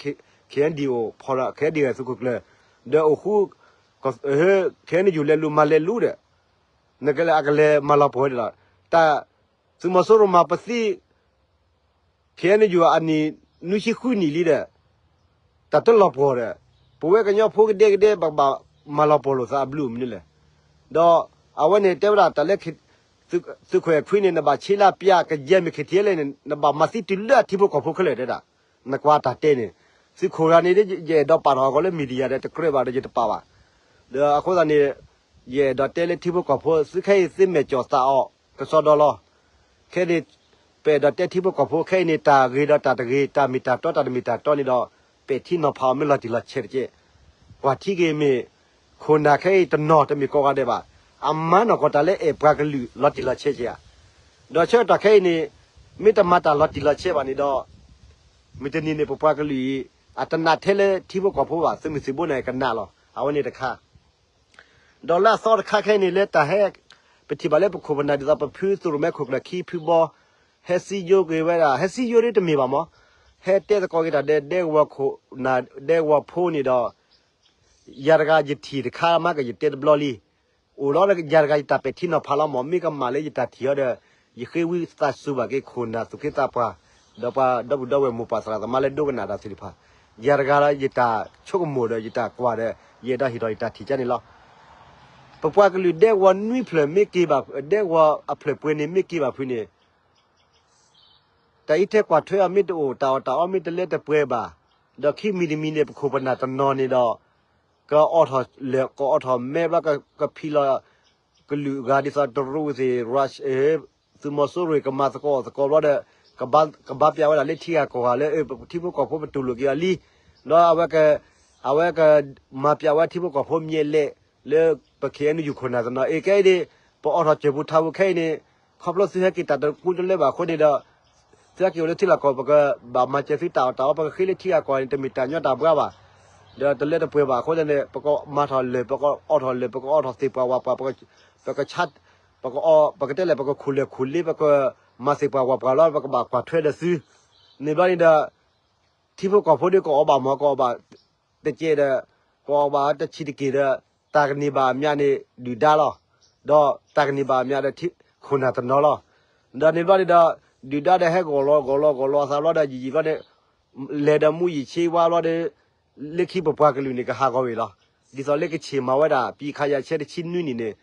KNDO ဖီၣ်ဒီး KNDO သုးခိၣ်ကျၢၢ် ဒီးအိၣ်ဃူ KNU လဲၤလူမၤလဲၤလူဒီး နကလဲၤအကလဲၤမၤလီၤပှီၢ်ဝဲဒၣ်လီၤ. တၢ် သုးမီၤစိရိၤမၤပသံ KNU အနံၣ်နွံဆံဃုနံၣ်လံဒီး တၢ်တလီၤပှီၢ်ဒီး ပဝဲကညီဖိကဒဲကဒဲ ပကဘၣ်မၤလီၤပှီၢ်လိာ်သးအဘျုးမနုၤလဲၣ်. ဒီးအဝဲန့ၣ်တဲဝဲဒၣ်တၢ်လၢ သုးခွဲးခွံန့ၣ် နဘၣ်ဆ့လၢပျၢ်ကယဲၢ်မ့ၢ် KTLA န့ၣ် နဘၣ်မၤသံတုၤလၢအထံဖိကီၢ်ဖိခဲလၢာ်တဲဒၣ်. နကွၢ်တၢ်တဲန့ၣ် သုးခိၣ်တဂၤန့ၣ် ယအဲၣ်ဒိးပာ်ထီၣ်အဂီၢ်လၢ media ဒီးတကြၢးဘၣ်ဒီးယတပာ်ဘၣ်. ဒီးအဃိသတးန့ၣ် ယအဲၣ်ဒိးတဲလၢထံဖိကီၢ်ဖိ သုခဲအံၤသုမဲာ်ကၠီၣ်သးအီၤ ကစီဒီလီၤ. ခဲအံၤန့ၣ် ပအဲၣ်ဒိးတဲထံဖိကီၢ်ဖိ ခဲအံၤန့ၣ် တၢ်ဂ့ၤဒီးတၢ်တဂ့ၤ တၢ်မ့ၢ်တၢ်တီတၢ်တမ့ၢ်တၢ်တီန့ၣ်ဒီး ပဲာ်ထံနီၤဖးအီၤမ့ၢ်လီၤတံၢ်လီၤဆဲးတက့ၢ်. ပှၤထံက့ၤမ့ၢ် ခိၣ်နၢ်ခဲအံၤတနီၤတမ့ၢ်ကိးဂၤဒဲးဘၣ်. အမၤနီၢ်ကီၢ်တၢ်လၢအဲၣ်ပှၤကလုာ်လီၤတံၢ်လီၤဆဲးက့ၤဧါ. ဒီးဆၢကတီၢ်ခဲအံၤန့ၣ် မ့ၢ်တမၤတၢ်လီၤတံၢ်လီၤဆဲးဘၣ်န့ၣ်ဒီး မုၢ်တနံၤန့ၣ် ပပှၤကလုာ်အံၤ အတနာ်ထဲလၢထံဖိကီၢ်ဖိဘၣ် သုးမုၢ်သံၣ်ဘိန့ၣ်ကနာ်လီၤ. အဝဲန့ၣ်တခါ ဒီးလၢအသီတခါခဲအံၤန့ၣ် လၢတၢ်ဟဲ ပထံၣ်ဘၣ်လၢပခိၣ်ပနၢ်ဒ်သိး ပဖုသုးရိၣ်မဲခိၣ်ကျၢၢ်ခံဖုဘီ ဟဲစံယိက့ၤဝဲဒၣ် ဟဲစံယိဒ်တမ့ၢ်ဘၣ်မး ဟဲတဲသကိးက့ၤတၢ်ဒီး ဒဲကဝီၤခိၣ်နၢ် ဒဲကဝီၤဖိန့ၣ်ဒီး ယၤတဂၤယထံၣ်တခါမးကယတဲတဘျီလံ. အိၣ်လီၤယၤတဂၤယတၢ်ပဲာ်ထံနီၤဖးလီၤမး မ့ၢ်ကမၣ်လၢယတၢ်ထံၣ်အီၤဒီး ယဃ့ဝံသးစူၤဘၣ်က့ၤခိၣ်နၢ်သူၣ်က့သးပှၢ် ဒီးပှၤဒီပုၢ်ဒီဝဲၢ်မိၢ်ပၢ်သရၣ်သမါလၢဒိကနၣ်တၢ်သ့ၣ်တဖၣ် ယၤတဂၤလၢယတၢ်ဆိကမိၣ်ဒီးယတၢ်ကွၢ်ဒီး ယအဲၣ်ဒိးဟ့ၣ်ထီၣ်ယတၢ်ထံၣ်ကန့ၣ်လီၤ. ပပှၤကလုာ်ဒဲကဝီၤနွံဖျၢၣ်မ့ၢ်က့ၤဘၣ် ဒဲကဝီၤအဖျၢၣ်ပှဲၤန့ၣ်မ့ၢ်က့ၤဘၣ်ဖုန့ၣ် တၢ်အံးထွဲကွၢ်ထွဲအီၤမ့ၢ်တအိၣ် တၢ်အီၣ်တၢ်အီမ့ၢ်တလၢတပှဲၤဘၣ်, ဒီးခံမံၤတမံၤန့ၣ် ပခိၣ်ပနၢ်တနီၤန့ၣ်ဒီး ကအိးထီၣ်လၢာ် ကအိးထီၣ်မဲဘျီ ကဖံးလီၤ ကလုာ်ဂၤဒ်သိးတရူးသ့ၣ် ရၢၡ် သုးမီၤစိရိၤကမၤသကိးသကိးဘျီဒီး ကဘါပျးဝဲဒၣ်လၢထံဂၤကီၢ်ဂၤလၢ ပထံဖိကီၢ်ဖိပတူၢ်လိာ်က့ၤအီၤလံ, ဒီးအဝဲက အဝဲကမၤပျးဝဲထံဖိကီၢ်ဖိမံၤအလဲၣ် လၢပ KNU ခိၣ်နၢ်တနီၤ အ့ၣ် ကဲအံၤဒ် ပအိးထီၣ်စၢၤပူၤထးပူၤခဲအံၤန့ၣ် ခီဖျိသုဟဲက့ၤတၢ်တကူတလၢဘၣ်အဃိန့ၣ်ဒီး သုဟဲက့ၤအိၣ်လၢထံလီၢ်ကီၢ် ပကဘၣ်မၤစၢၤသုတၢ်အီၣ်တၢ်အီ ပကဃ့လၢထံဂၤကီၢ်ဂၤန့ၣ် တမ့ၢ်တၢ်ညီတၢ်ဘှါဘၣ်, ဒီးတလၢတပှဲၤဘၣ်အဃိန့ၣ် ပကမၤထီၣ်လၢာ် ပကအိးထီၣ်လၢာ် ပကအိးထီၣ်သ့ၣ်ပှၢ်ဝၣ်ပှၢ် ပကဆါ ပကအိး ပကတဲလဲၣ် ပကခိၣ်လၢာ်ခိၣ်လ့ ပကမၤသ့ၣ်ပှၢ်ဝၣ်ပှၢ်လီၤ ပကဘၣ်ကွၢ်ထွဲဒီးသု, န့ၣ်ဘျီန့ၣ်ဒီး ထံဖိကီၢ်ဖိဒီး ကအီၣ်ဘၣ်မး ကအီၣ်ဘၣ်တကဲးဒီး ကအီၣ်ဘၣ်တဆံးတက့ၢ်ဒီး တၢ်ကန့ၢ်ဘၣ်အမျးန့ၣ် ဒုၣ်ဒါလီၤ. ဒီးတၢ်ကန့ၢ်ဘၣ်အမျးဒီး ခိၣ်နၢ်တနီၤလီၤ. ဒီးန့ၣ်ဘျီန့ၣ်ဒီး ဒုၣ်ဒါဒီးဟဲဂီၢ်လီၤဂီၢ်လီၤဂီၢ်လီၤအသးဘျီဒီး ယံာ်ယံာ်ဘျီန့ၣ် လဲၤဒီးမူယံာ်ဆ့ဝါဘျီဒီး လၢခံပပှၤကလုာ်န့ၣ်ကဟးဂီၤဝဲလီၤ. ဒ်သိးလၢကချ့ၣ်မၤဝဲဒၣ် ပံခါယၤဆဲတဆံနွံနံၣ်န့ၣ်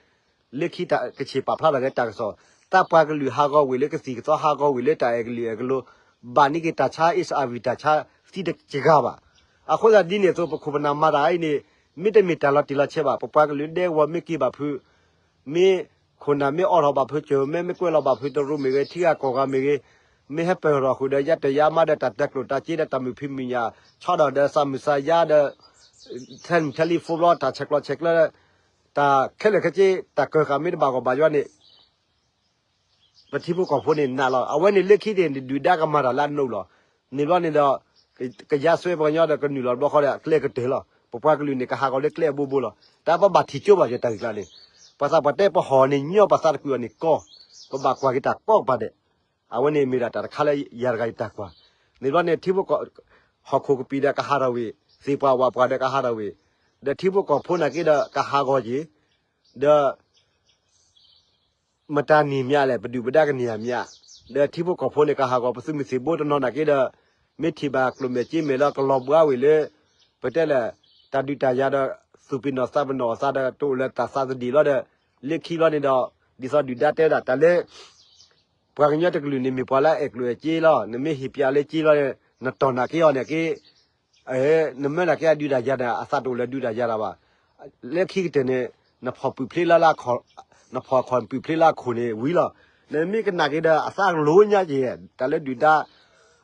လၢခံတၢ်ကချ့ၣ်ပာ်ဖျါထီၣ်က့ၤတၢ်ကစီၣ်, တၢ်ပှၤကလုာ်ဟးဂီၤဝံၤလၢကသံၣ်ကသီဟးဂီၤဝံၤလၢတၢ်အဲၣ်ကလုာ်အဲၣ်ကလိ, ဘၣ်န့ၢ်က့ၤတၢ်ဆါ HIV တၢ်ဆါသံတကဂၤဘၣ်. အဃိသတးဒ်န့ၣ်အသိး ပခိၣ်ပနၢ်မၤတၢ်အံၤန့ၣ် မ့တမ့ၢ်တၢ်လီၤတံၢ်လီၤဆဲးဘၣ်, ပပှၤကလုာ်ဒဲကဝီၤမ့ၢ်က့ၤဘၣ်ဖု မ့ၢ်ခိၣ်နၢ်မ့ၢ်အိးထီၣ်ဘၣ်ဖု ကၠိမ့ၢ်မ့ၢ်ကွဲးလီၤဘၣ်ဖု တရူးမ့ၢ်ဂ့ၤ ထံဂၤကီၢ်ဂၤမ့ၢ်ဂ့ၤ, မ့ၢ်ဟဲပၢၢ်ထီၣ်ဃုာ်ဒီး ယါတၢၢ်ယါမါဒီး တၢ်တၢ်ကျိၣ်တၢ်စ့ဒီး တၢ်မုာ်ဖံးမုာ်ညၣ် ဆီဒီး ဒီးသးမုာ်သးယါဒီး ထဲမုၢ်ထဲလံ ဖိဘျီ တၢ်ဆဲးကျိးဆဲးကျၢ တၢ်ခဲလၢာ်ခဲဆ့ တၢ်ကၢၤဃာ်မ့ၢ်တဘၣ်ဂီၢ်ဘၣ်ယွၤန့ၣ် ပထံဖိကီၢ်ဖိန့ၣ်နာ်လီၤ. အဝဲန့ၣ်လၢခံန့ၣ် ဒုၣ်ဒါကမၤတၢ်လၢအနူးလီၤ. န့ၣ်ဘျီန့ၣ်ဒီး ကယါစွဲပှၤကညီဒီး ကနုာ်လီၤတဘျီဃီဒီး ကျဲကတၢၢ်လီၤ. ပပှၤကလုာ်န့ၣ် ကဟးဂီၤလၢကျဲအဘိဘိလီၤ. တၢ်ပဘၣ်ထံၣ်ကၠိဘၣ်ယတၢ်ဂ့ၢ်ကျါန့ၣ် ပှၤသးပှၢ်တဲပဟီၣ်န့ၣ်ညီ ပှၤသးတကွံာ်အီၤန့ၣ်ကီ, ပဘၣ်ကွၢ်က့ၤတၢ်ကီကပၤဒဲး, အဝဲန့ၣ်မ့ၢ်ဒၣ်တၢ်တခါလၢယၤတဂၤယတၢ်ကွၢ်, န့ၣ်ဘျီန့ၣ် ထံဖိကီၢ်, ဟီၣ်ခိၣ်ကပံာ်ဒီးကဟးထီၣ်ဝံၤ, သ့ၣ်ပှၢ်ဝၣ်ပှၢ်ဒီးကဟးထီၣ်ဝံၤ, ဒီးထံဖိကီၢ်ဖိနာ်က့ဒီးကဟးဂီၤက့ၤ, ဒီး မတၤန့ၢ်မးလဲၣ် ပဒုၣ်ပဒါကန့ၢ်ဧါမး, ဒီးထံဖိကီၢ်ဖိန့ၣ် ကဟးဂီၤပသုးမုၢ်သံၣ်ဘိတနီၤနာ်က့ဒီး, မ့ၢ်ထံၣ်ဘၣ်ကျိၣ်မဲာ်စ့မဲာ်လၢကလီၤဘှါဝံၤလၢ, ပတဲလဲၣ်, တၢ်ဒုးတၢ်ယၤဒီး, သူၣ်ပ့ၤနီၣ်သးပ့ၤနီၣ်အသးဒီး တအိၣ်လၢတၢ်သးသဒံးလီၤဒီး, လၢခံဘျီန့ၣ်ဒီး, ဒ်သိးဒုၣ်ဒါတဲဒၣ်တၢ်လၢ ပှၤကညီတကလုာ်န့ၣ် မ့ၢ်ပှၤလၢအအဲၣ်ကျိၣ်အဲၣ်စ့လီၤ, နမ့ၢ်ဟ့ၣ်ပျးလၢစ့လီၤ, နတီၢ်နာ်က့အီၤန့ၣ်က့ နမၢနာ်က့အဒုးတၢ်ယၤန့ၣ် အသးတအိၣ်လၢဒုးတၢ်ယၤတၢ်ဘၣ်. လၢခံကတၢၢ်န့ၣ်, နဖီၣ်ပုၢ်ဖျ့လၢလၢ, နဖီၣ်ခီၣ်ပုၢ်ဖျ့လၢအခိၣ်န့ၣ်ဝံၤလီၤ. နမ့ၢ်ကနာ်က့ၤဒီးအသးကလိညါက့ၤ, တၢ်လၢဒုၣ်ဒါ,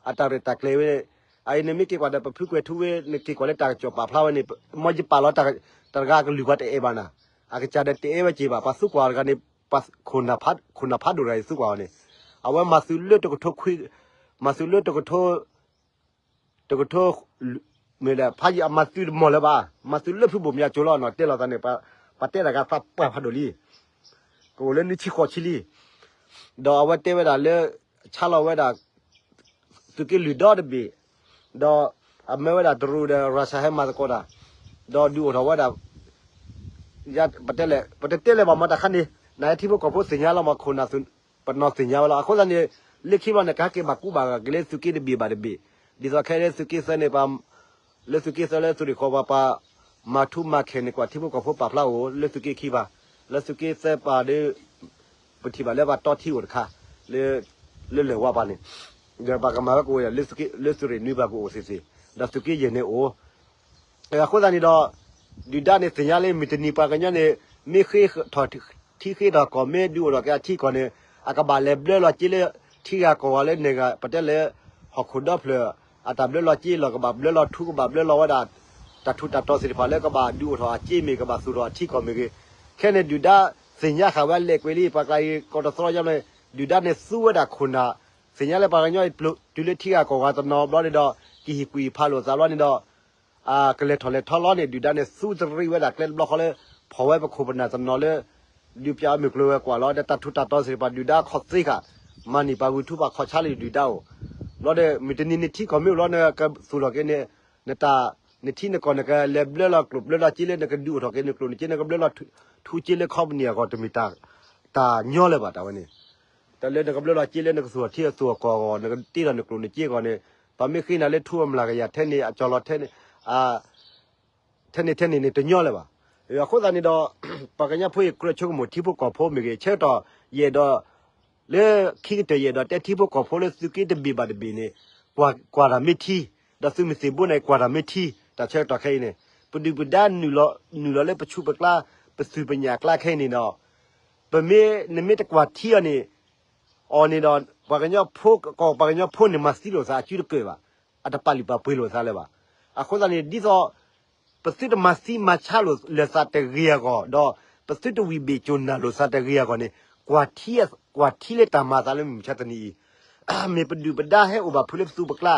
အတၢ်ရဲၣ်တၢ်ကျဲၤဝဲ, အအံၤနမ့ၢ်က့ၤကွၢ်ဒီးပဖုကွဲၤထူဝ့, နက့ၤကွၢ်လၢတၢ်ကစီၣ်ပာ်ဖျါဝဲန့ၣ်, မ်ယပာ်လီၤ, တဂၤကလုၢ်ပှၤတအဲၣ်ဘၣ်နၤ, အကစၢ်ဒီးတအဲၣ်ဝဲက့ၤဘၣ်, ပှၤသူကွၢ်တဂၤန့ၣ်, ခိၣ်နၢ်ဖးဒိၣ်တဂၤအံၤသူကွၢ်အီၤန့ၣ်, အဝဲမၤသုးလၢတကထိခွံ, မၤသုးလၢတကထိ တကထိ, မ့ၢ်ဒီးဖးယံၤအမၤသုးတမီၢ်လၢၤဘၣ်, မၤသုးလၢဖုဘိၣ်မၠးကၠိလီၤနီၤ, တဲလီၤသးန့ၣ်, ပှၤတဲတၢ်ဂၤသးပှၢ်ဖးဒိၣ်လံ, ကအိၣ်လၢနွံဆံဃိးဆံလံ, ဒီးအဝဲတဲဝဲဒၣ်လၢ, ဆါလီၤဝဲဒၣ် သုးက့လွံၢ်ဒီတဘ့ၣ်, ဒီးအမၢဝဲဒၣ်တရူးဒီး Russia ဟဲမၤသကိးတၢ်, ဒီးဒုးအိၣ်ထီၣ်ဝဲဒၣ်, ပတဲလဲၣ်, ပတတဲလၢၤဘၣ်မ့ၢ်တၢ်ခါန့ၣ်, နထံဖိကီၢ်ဖိသ့ၣ်ညါလီၤမ့ၢ်ခိၣ်နၢ်, ပနီၢ်သ့ၣ်ညါဝဲလီၤ. အဃိသတးန့ၣ်, လၢခံဘျီန့ၣ် ကဟဲက့ၤဘၣ်ကူဘၣ်ဂာ်က့ၤလၢသုးက့တဘ့ၣ်ဘၣ်တဘ့ၣ်, ဒ်သိးခဲလၢသုးက့သၢန့ၣ် လၢသုးက့သၢလၢသုးရ့ၣ်ဃီပၤပၤ, မၤထူမၤခဲန့ၣ် ကွၢ်ထံဖိကီၢ်ဖိပာ်ဖျါအိၣ် လၢသုးက့ခံပၤ, လၢသုးက့သၢပၤဒီး, ပထံၣ်ဘၣ်လၢပှၤတီထံအိၣ်တခါ, လၢ, လၢလၢၢ်ဝါပၤန့ၣ်, ဒီးပှၤကမၤဝဲကအိၣ်, လၢသုးရ့ၣ်နွံပၤကအိၣ်သ့ၣ်သ့ၣ်, ဒီးသုးက့ယဲၢ်န့ၣ်အိၣ် အဃိသတးန့ၣ်ဒီး, ဒုၣ်ဒါန့ၣ်သ့ၣ်ညါလၢမုၢ်တနံၤပှၤကညီန့ၣ်, မ့ၢ်ဃ့ထီၣ်ထံဃ့ထီၣ်ကီၢ် မ့ၢ်ဒုးအိၣ်ထီၣ်က့ၤအထံကီၢ်န့ၣ်, အကဘၣ်လဲၤဘျၢလီၤစ့လၢထံဂၤကီၢ်ဂၤလၢန့ၣ်ဂၤ ပတဲလၢ, ဟီၣ်ခိၣ်ဒီဖျၢၣ်, အတၢ်ဘျၢလီၤစ့လီၤ ကဘၣ်ဘျၢလီၤထူ ကဘၣ်ဘျၢလီၤဝဲဒၣ်, တၢ်ထူးတၢ်တီၤသ့ၣ်တဖၣ်လၢကဘၣ်ဒုးအိၣ်ထီၣ်အစ့မ့ၢ် ကဘၣ်သူၣ်ထီၣ်အထံကီၢ်မ့ၢ်ဂ့ၤ, ခဲန့ၣ်ဒုၣ်ဒါသ့ၣ်ညါဃာ်ဝဲလဲၤကွံာ်လံ ပှၤကျါအံၤကီးတသီယါန့ၣ်, ဒုၣ်ဒါန့ၣ်သူဝဲဒၣ်ခိၣ်နၢ်, သ့ၣ်ညါလၢပှၤကညီအံၤပျိာ်တုၤလၢထံဂၤကီၢ်ဂၤတနီၤဘျီန့ၣ်ဒီး, ကဟ့ၣ်ကွံာ်ဖးလိာ်သးဘျီန့ၣ်ဒီး ကလဲၤထီၣ်လဲၤထီလီၤန့ၣ် ဒုၣ်ဒါန့ၣ်သူတရံးဝဲဒၣ်ကျဲတဘျီဃီလၢ, ဖီၣ်ဝဲပခိၣ်ပနၢ်တနီၤလၢ, ဒုးပၠးအီၤမုၢ်ကျိၤဝဲၤကွာ်လီၤ ဒီးတၢ်ထူးတၢ်တီၤသ့ၣ်တဖၣ်ဒုၣ်ဒါခီၣ်သ့ဃာ်, မၤန့ၢ်ပှၤဂုာ်ထူပှၤခီၣ်ဆါလၢဒုၣ်ဒါအိၣ်, ဘျီဒီး မုၢ်တနံၤနထံကီၢ်မ့ၢ်အိၣ်လီၤ နကသူၣ်ထီၣ်က့ၤန့ၣ်, နတၢ်, နထံနကီၢ်နကလဲၤဘျၢလီၤကျိၣ်ဘျၢလီၤစ့လၢနကဒုးအိၣ်ထီၣ်က့ၤနကျိၣ်နစ့ နကဘျၢလီၤထူစ့လၢ company အဂီၢ် တမ့ၢ်တၢ်ညီလၢၤဘၣ်တၢ်ဝဲန့ၣ် တၢ်လၢနကဘျၢလီၤစ့လၢနကသူၣ်ထီၣ်ထံအသူၣ်အကီၢ်အဂီၢ် နကတ့ထီၣ်နကျိၣ်နစ့အဂီၢ်န့ၣ်, ပှၤမ့ၢ်ဃ့နၤလၢထူအမျးကယၤထဲန့ၣ် အကၠီၤလီၤထဲန့ၣ်, ထဲန့ၣ်ထဲန့ၣ်န့ၣ် တညီလၢၤဘၣ်. အဃိသတးန့ၣ်ဒီး, ပှၤကညီဖိအံၤကြၢးဆိကမိၣ်ထံဖိကီၢ်ဖိမ့ၢ်ဂ့ၤ ဆၢကတီၢ်ယအဲၣ်ဒိး လၢခံကတၢၢ်ယအဲၣ်ဒိးတဲထံဖိကီၢ်ဖိလၢသုးက့တဘ့ၣ်ဘၣ်တဘ့ၣ်န့ၣ်, ကွၢ်တၢ်မ့ၢ်ထံ, ဒီးသုးမုၢ်သံၣ်ဘိန့ၣ်ကွၢ်တၢ်မ့ၢ်ထံ, တၢ်ဆၢကတီၢ်ခဲအံၤန့ၣ်, ပဒုၣ်ပဒါနုာ်လီၤလၢပဆူးပကျါ, ပသုးပညၣ်အကျါခဲအံၤန့ၣ်ဒီး, ပမ့ၢ်, နမ့ၢ်တကွၢ်ထံအီၤန့ၣ်, အီၤန့ၣ်ဒီး, ပှၤကညီဖိ, ကီၢ်ပှၤကညီဖိန့ၣ်မၤသံလိာ်သးအစုတကၢၢ်ဘၣ်, အတပာ်လုၢ်ပာ်ပှ့ၤလိာ်သးလၢၤဘၣ်. အဃိသတးန့ၣ် ဒ်သိး ပသုတမၤသံမၤဆါလိာ်သးတဂ့ၤအဂီၢ်, ဒီးပသုတဝံၣ်ဘ့ၣ်ကိၢ်နၢ်လိာ်သးတဂ့ၤအဂီၢ်န့ၣ်, ကွၢ်ထံ, ကွၢ်ထံလၢတၢ်မၤအသးလၢမုၢ်မဆါတနံၤအံၤ, မ့ၢ်ပဒုၣ်ပဒါဟဲအိၣ်ဘၣ်ဖုးလၢပသူးပကျါ,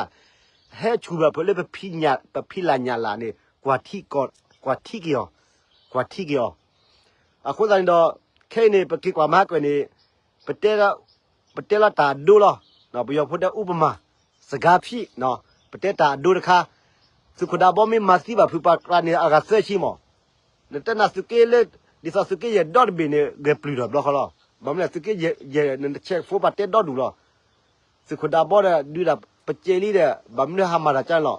ဟဲဆူၣ်ဘၣ်ဖုးလၢပဖံ, ပဖံလၢ်ညၣ်လၢ်န့ၣ်, ကွၢ်ထံက့ၤအီၤ, ကွၢ်ထံက့ၤအီၤ. အဃိသတးန့ၣ်ဒီး, ခဲအံၤန့ၣ် ပက့ၤကွၢ်မၤကွဲးန့ၣ်, ပတဲလီၤတၢ်အဒိလီၤ. ပယီၤဖိတဲ ဥပမာ, စကားဖြေ, ပတဲတၢ်အဒိတခါ, သုးခိၣ်ဒးဘီမ့ၢ်မၤသံဘၣ်ဖုးပှၤကျါန့ၣ် အဂၤသၢဆံမး, နတဲနၤသုးက့လၢ, ဒ်သိးသုးက့ယဲၢ်ဒီတဘ့ၣ်န့ၣ် ဂဲၤပျုၢ်ထီၣ်ဘျီဃီလီၤ. ဘၣ်မနုၤလဲၣ် သုးက့ယဲၢ်, နဆဲးဖိပှၤတဲဒီဒူၣ်လီၤ. သုးခိၣ်ဒးဘီဒီး ဒုးဒၣ်ပစဲးလံဒီး ဘၣ်မနုၤဟးမၤတၢ်ကါန့ၣ်လီ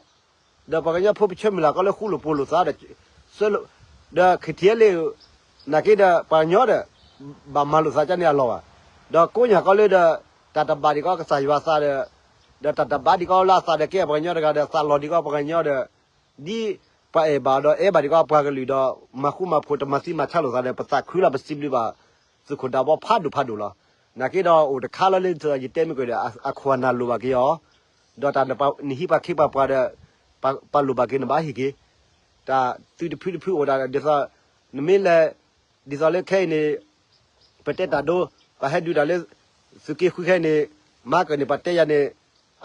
ၤ. ဒီးပှၤကညီဖိပဆၢမုၢ်လၢ်ကီးလၢဃူလိာ်ဖိးလိာ်သးဒီး, ဒီး ခံထံၣ်လၢ, နာ်က့ဒီးပှၤကညီဒီး, ဘၣ်မၤလိာ်သးကါန့ၣ်အလီၢ်ဘၣ်. ဒီးကိးညၣ်ကီးလၢဒီး, တၢ်တဘၣ်ဒံးကီးကစၢ်ယွၤသးဒီး, ဒီးတၢ်တဘၣ်ဒံးကီးလၢအသးဒီးကဲပှၤကညီတဂၤဒီး သးလီၤဒံးကီးပှၤကညီဒီး, ဒ်ပှၤအဲၣ်ဘၣ်ဒီးအဲၣ်ဘၣ်ဒံးကီးပှၤကလုာ်ဒီး, မၤဃူမၤဖိးတမၤသံမၤဆါလိာ်သးဒီး ပသးခုလီၤပစံးဘျုးဘၣ် သုးခိၣ်ဒးဘီဖးဒိၣ်ဖးဒိၣ်လီၤ. နာ်က့ဒီးအိၣ်တခါလီၤလၢယတဲမ့ၢ်ကွံာ်ဒီး အခိၣ်အနၢ်လိၣ်ဘၣ်က့ၤအီၤ, ဒီးတၢ်နဟံးပှၤခ့ပှၤပှၤဒီး, ပှၤလိၣ်ဘၣ်က့ၤနဘၣ်ဟ့ၣ်က့ၤ, တၢ်သုးတဖုတဖုအိၣ်ဒၣ်ဒ်သိး, နမ့ၢ်လဲၤ, ဒ်သိးလၢခဲအံၤန့ၣ်, ပတဲတၢ်ဒိ, ပှၤဟဲဒုးတၢ်လၢ, သုးက့ဃုခဲအံၤန့ၣ်, မၤကၢၢ်န့ၣ်ပှၤတဲယၤန့ၣ်,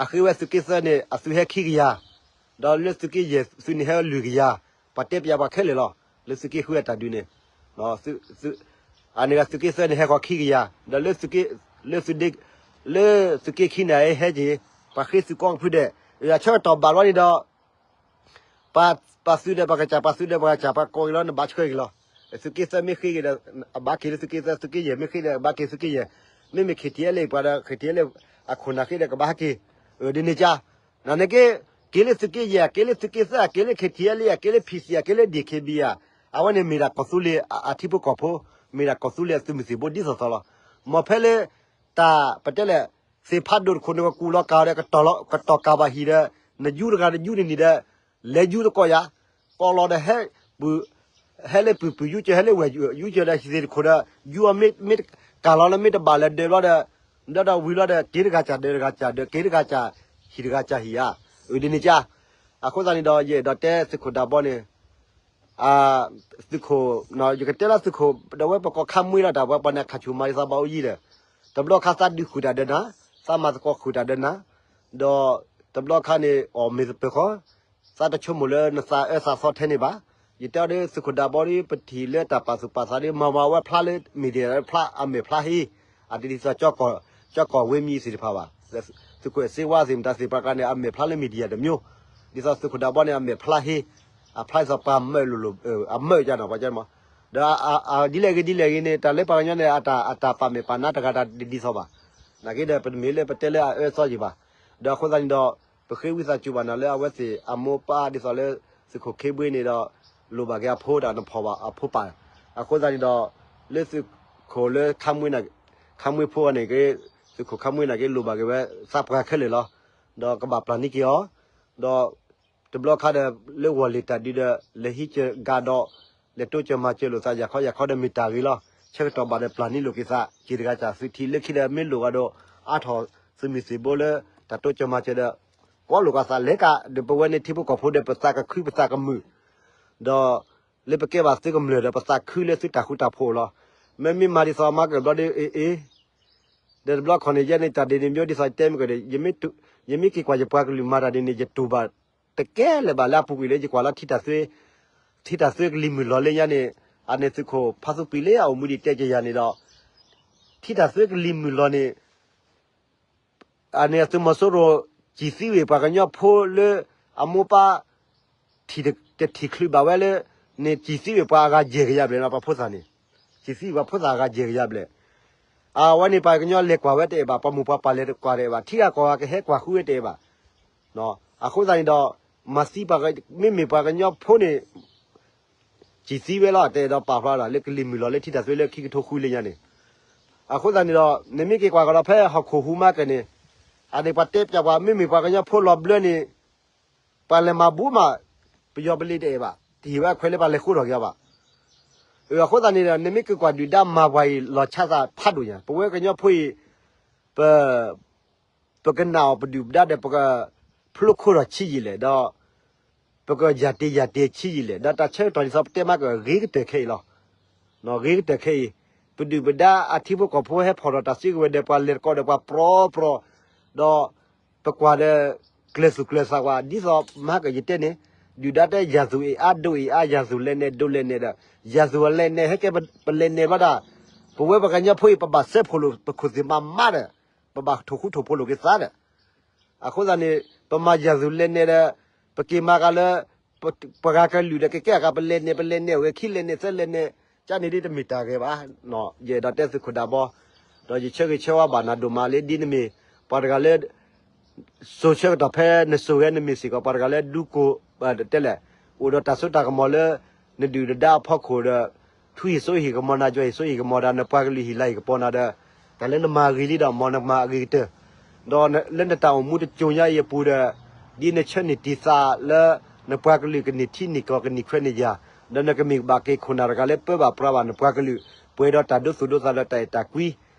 အဃ့ဝဲသုးက့သၢန့ၣ် အသုးဟဲခံကယၤ, ဒီးလၢသုးက့ယဲၢ်သုးန့ၣ်ဟဲလွံၢ်ကယၤ, ပှၤတဲပယၤပှၤခဲလၢာ်လီၤ. လၢသုးက့ဃုအတၢ်ဒုးန့ၣ်, သုး အန့ၣ်ဂ့ၤ သုးက့သၢန့ၣ် ဟဲဃီၤခံကယၤ, ဒီးလၢသုးက့, လၢသုးဒ့, လၢသုးက့ခံန့ၣ် ဟဲက့ၤ, ပှၤဃ့သုးကီၢ်ကဖုဒဲး, အဆၢကတီၢ်ဘၣ်လီၤန့ၣ်ဒီး ပှၤသုးဒီးပှၤကစၢ်, ပှၤသုးဒီးပှၤကစၢ်, ပှၤကိးက့ၤလီၤ နဘၣ်ဆှၢက့ၤလီၤ. သုးက့သၢမ့ၢ်ဃ့က့ၤဒီး အဘၣ်က့ၤလၢသုးက့သၢ, သုးက့ယဲၢ်မ့ၢ်ဃ့ဒီး အဘၣ်က့ၤသုးက့ယဲၢ်, မ့မ့ၢ် ခ့ထံအဲလ့ၣ် ပှၤဒီး ခ့ထံအဲလ့ၣ် အခိၣ်နၢ်ဃ့ဒီး ကဘၣ်ဟဲက့ၤ, ဒ်န့ၣ်ကါ, နန့ၣ်က့, က့ၤလၢသုးက့ယဲၢ်, က့ၤလၢသုးက့သၢ, က့ၤလၢ ခ့ထံအဲလ့ၣ်, က့ၤလၢ ဖံးစံၣ်, က့ၤလၢ ဒ့ၣ်ခ့ဘံယၤ, အဝဲန့ၣ်မ့ၢ်ဒၣ်ကီၢ်သူလ့ၤအထံဖိကီၢ်ဖိ, မ့ၢ်ဒၣ်ကီၢ်သူလ့ၤအသုးမုၢ်သံၣ်ဘိဒ်သိးသိးလီၤ. မ်ဖဲလၢ တၢ်ပတဲလဲၣ်, သ့ၣ်ဖးဒိၣ်တခိၣ်န့ၣ် ကကူၣ်လီၤကၤဒီး ကတီၢ်ကၤဘၣ်ဟံၣ်ဒီး နယူတဂၤတယူန့ၣ်န့ၣ်ဒီး လဲၤယူတကီၢ်ယၤ, ကီၢ်လီၤဒီး ဟဲလၢပုၢ်ပုၢ်ယူကၢၤ ဟဲလၢဝဲၢ်ယူကၢၤဒီး ဟံၣ်သ့ၣ်တခိၣ်ဒီး ယူအီၤမ့ၢ်ကၤလီၤလၢမ့ၢ်တဘၣ်လၢၤဒၢးဘျီဒီး ဒီဒီဝံၤလီၤဒီး က့ၤတဂၤစၢ် ဒၢးတဂၤစၢ် ဒီးက့ၤတဂၤစၢ် ဟံၣ်တဂၤစၢ်ဟံၣ်ဧါ, ဒ်န့ၣ်ကါ, အဃိသတးန့ၣ်ဒီး ယအဲၣ်ဒိးတဲသုးခိၣ်ဒးဘီန့ၣ် သုးခိၣ်, ယကတဲလၢသုးခိၣ် ဒီးဝဲပကိးခါမှံလီၤတၢ် ပှၤပှၤန့ၣ် အခးဆူၣ်မၤဒ်သိးဘၣ်အိၣ်ယံၤဒီး, တဘျီခါသးဒုးဃုာ်တၢ်ဒီးနၤ, သးမၤသကိးဃုာ်တၢ်ဒီးနၤ, ဒီးတဘျီခါန့ၣ် အီၣ်မ့ၢ်သပၢၤဃီ, သးတဆိကမိၣ်လၢနသးအၢသးသီထဲန့ၣ်ဘၣ်. ယတဲအီၤဒီး သုးခိၣ်ဒးဘီဒီး ပထံၣ်လၢတၢ်ပာ်သူၣ်ပာ်သးဒီး မၤမၤဝဲဖျါလၢ media ဖျါ အမဲာ်ဖျါဟ့, အတဒ်သိး ကၠီကီၢ်ဝ့မံသ့ၣ်တဖၣ်ဘၣ်. သုးခိၣ်စ့ဝါသ့ၣ်မတၤသ့ၣ်တဖၣ်န့ၣ် အမဲာ်ဖျါလၢ media တမျိုး, ဒ်သိးသုးခိၣ်ဒးဘီန့ၣ် အမဲာ်ဖျါဟ့, အဖျါဒ်သိးပှၤမၢလိၤလိၤ, အမၢကၢ်နီၤ ပှၤကၢ်မး, ဒီး ဒ်လဲၣ်ဂ့ၤဒ်လဲၣ်ဂ့ၤန့ၣ် တၢ်လၢပှၤကညီန့ၣ် အတၢ်ပာ်မဲာ်ပာ်နါတဂၤတၢ်ဒ်သိးဘၣ်. နာ်က့ဒီး ပတမ့ၢ်လၢပတဲလၢအအၢအသီယံၤဘၣ်. ဒီးအဃိသတးန့ၣ်ဒီး ပဃ့ဝံသးစူၤဘၣ်နၤလၢအဝဲသ့ၣ်အမိၢ်ပၢ်ဒ်သိးလၢ သုးခိၣ်ခ့ဘှ့န့ၣ်ဒီး လိၣ်ဘၣ်က့ၤအဖိတၢ်နဖီၣ်ဘၣ်အဖိပၢ်. အဃိသတးန့ၣ်ဒီး လၢသုးခိၣ်လၢ ခါမှံဖိန့ၣ်က့, သုးခိၣ်ခါမှံန့ၣ်က့ လိၣ်ဘၣ်က့ၤဝဲသးပှၢ်ခဲလၢာ်လီၤ. ဒီးကဘၣ်ပျၢ်န့ၢ်က့ၤအီၤ, ဒီး တဘျီခါဒီး လၢဂီၤလ့ၣ်တၢ်ဒုးဒီး လဲၤဟံးကၢၤကါဒီး လဲၤတိစၢၤမၤစၢၤလိာ်သး ယၤခီယၤခီဒီးမ့ၢ်တၢ်ဂ့ၤလီၤ. ဆၢကတီၢ်ဘၣ်ဒီးပျၢ်န့ၢ်လိာ်က့ၤသး က့ၤတဂၤစၢ် သုထံၣ်လၢခံဒီး မ့ၢ်လိၣ်ဂၤဒီး အါထီၣ်သုးမုၢ်သံၣ်ဘိလၢ တၢ်တိစၢၤမၤစၢၤဒီး ကွၢ်လိာ်ကွၢ်သးလဲၤကါ ဒီးပဝဲန့ၣ်ထံဖိကီၢ်ဖိဒီး ပသးကခုပသးကမုာ် ဒီး လၢပကဲဘၣ်သုကမျၢၢ်ဒီး ပသးခုလၢသုတၢ်ဃူတၢ်ဖိးလီၤ. မ့မ့ၢ်မၤဒ်သိးမၤကဘျီဒီး အ့ၣ်အ့ၣ် ဒီးတဘျီခီန့ၣ် ယဲန့ၣ် တၢ်ဒ်န့ၣ်မ့ၢ်ဒ်သိးတဲမ့ၢ်ကဒီး ယမ့ၢ်က့ၤကွၢ်ယပှၤကလုာ်မၤတၢ်ဒ်န့ၣ် ယတူၢ်ဘၣ်တကဲလၢၤဘၣ်လၢအပူၤကွံာ်လၢ ယကွၢ်လီၤ ထံတၢ်သွဲကလံၤမုၢ်လီၤလၢညါန့ၣ် အန့ၣ်သုးခိၣ်ဖါသူပံၤလၢအအိၣ်မူဒံးတဲက့ၤယၤန့ၣ်ဒီး ထံတၢ်သွဲကလံၤမုၢ်လီၤန့ၣ် အန့ၣ်အသုးမီၤစိရိၤ စံၣ်သံဝံၤပှၤကညီဖိလၢ အမိၢ်ပၢ် တထံၣ်ချုးဘၣ်ဝဲလၢ န့ၣ်စံၣ်သံဝံၤပှၤအဂၤယဲၢ်ကယၤဘျဲၣ်နီၤ ပှၤဖိသၣ်န့ၣ် စံၣ်သံဝံၤပှၤဖိသၣ်အဂၤယဲၢ်ကယၤဘျဲၣ် အဝဲန့ၣ်ပှၤကညီလဲၤကွၢ်ဝဲတအဲၣ်ဘၣ် ပှၤမိၢ်ပှၤပၢ်လဲၤကွၢ်တအဲၣ်ဘၣ် ထံဂၤကီၢ်ဂၤကဟဲကွၢ်ဃုဝဲတအဲၣ်ဘၣ် အဃိသတးန့ၣ်ဒီး မၤသံပှၤ မ့မ့ၢ်ပှၤကညီဖိန့ၣ် စံၣ်သံဝဲလီၤ တအဲၣ်ဒိးပာ်ဖျါဒၣ်လၢကလံၤမုၢ်လီၤလၢထံတၢ်သွဲလၢခံကထိဃုလၢညါန့ၣ် အဃိသတးန့ၣ်ဒီး နမ့ၢ်က့ၤကွၢ်ကဒီးဖဲဟီၣ်ခိၣ်ဟူးမါကၢၢ်န့ၣ် အန့ၣ်ပှၤတဲပျးပှၤ မ့မ့ၢ်ပှၤကညီဖိလီၤဘျၢန့ၣ် ပှၤလဲၤမၤဘူမး ပယီၤပလံၤတအဲၣ်ဘၣ် တဟ့ၣ်ဝဲအခွဲးလၢပှၤလဲၤဃိထီၣ်က့ၤအီၤဘၣ် အဃိသတးန့ၣ်ဒီး နမ့ၢ်က့ၤကွၢ်ဒုၣ်ဒါမၤပှၤအံၤလီၤဆီသးဖးဒိၣ်ညါ ပဝဲကညီဖိအံၤ ပ ပကနာ်အီၤပဒုၣ်ပဒါဒီး ပကဖျိခိၣ်ထီၣ်ဆံးယံာ်လဲၣ် ဒီး ပကယၢ်တ့ၢ်ယၢ်တ့ၢ်ဆံးယံာ်လဲၣ် ဒီးတၢ်ဆၢကတီၢ်ဒ်သိးပတဲမးကဂ့ၤကတၢၢ်ခဲအံၤလီၤ. ဂ့ၤကတၢၢ်ခဲအံၤ ပဒုၣ်ပဒါအထံဖိကီၢ်ဖိဟဲဖီၣ်ထီၣ်တၢ်စုကဝဲၤဒီးပှၤလဲၤတကိးဒီးပှၤပြီပြီ ဒီး ပကွၢ်ဒီး ကျဲၤသူၣ်ကျဲၤသးကွၢ် ဒ်သိးမၤကယတဲန့ၣ် ဒုၣ်ဒါတဲယၤသူၣ်အ့ၣ်အါဒိၣ်အ့ၣ်အါ ယၤသူၣ်လဲၤနဲၣ်ဒိၣ်လဲၤနဲၣ်ဒီး ယၤသူၣ်အလဲၤနဲၣ် ဟဲကဲပလဲၤနဲၣ်ဘျီဒၣ် ပဝဲပှၤကညီဖိအံၤ ပဘၣ်စဲးဖှိၣ်လိာ်ပခိၣ်သ့ၣ်မးမးဒီး ပဘၣ်ထိၣ်ဃူထိၣ်ဖိးလိာ်က့ၤသးဒီး အဃိသတးန့ၣ် ပမၤယၤသူၣ်လဲၤနဲၣ်ဒီး ပက့ၤမၤကၤလၢ ပှၤဂၤကလုာ်ဒီး ကကဲအဂၤ ပလဲၤနဲၣ် ပလဲၤနဲၣ် အဝဲခံလဲၤနဲၣ်သၢလဲၤနဲၣ် ကန့ၣ်ဒ်တမ့ၢ်တၢ်ဂ့ၤဘၣ်. ယအဲၣ်ဒိးတဲသုးခိၣ်ဒးဘီ ဒီးယဆၢဂ့ၤဆၢဝါဘၣ်နၤဒိၣ်မးလၢဒ်နမ့ၢ် ပှၤတဂၤလၢ စိၤဆၢကတီၢ်ဖဲနစိၤဝဲနမ့ၢ်စ့ၢ်ကီး ပှၤတဂၤလၢဒူကိၢ် တဲလဲၣ် အိၣ်ဒီးတၢ်စိတၢ်ကမီၤလၢ နဒုၣ်နဒါအဖီခိၣ်ဒီး ထူဟံၣ်စိဟံၣ်ကမီၤနၤ ယွၤဟံၣ်စိဟံၣ်ကမီၤဒီး နပှၤကလုာ်ဟံၣ်လၤဟံၣ်ကပီၤနၤဒီး တၢ်လၢနမၤဂ့ၤလံဒီး မ်နမၤအဂ့ၤကတၢၢ် ဒီးလၢနတၢ်အိၣ်မူတစိၤညါအံၤအပူၤဒီး ဒ်နဆၢန့ၢ်တံၢ်သးလၢ နပှၤကလုာ်ကန့ၢ်ထံန့ၢ်ကီၢ်ကန့ၢ်ခွဲးန့ၢ်ယာ် ဒီးနကမ့ၢ်ဘၣ်က့ၤခိၣ်နၢ်တဂၤလၢပၢဘၣ်ပြးဘၣ်နပှၤကလုာ် ပှဲၤဒီးတၢ်ဒိသူၣ်ဒိသးဒီးတၢ်အဲၣ်တၢ်ကွံ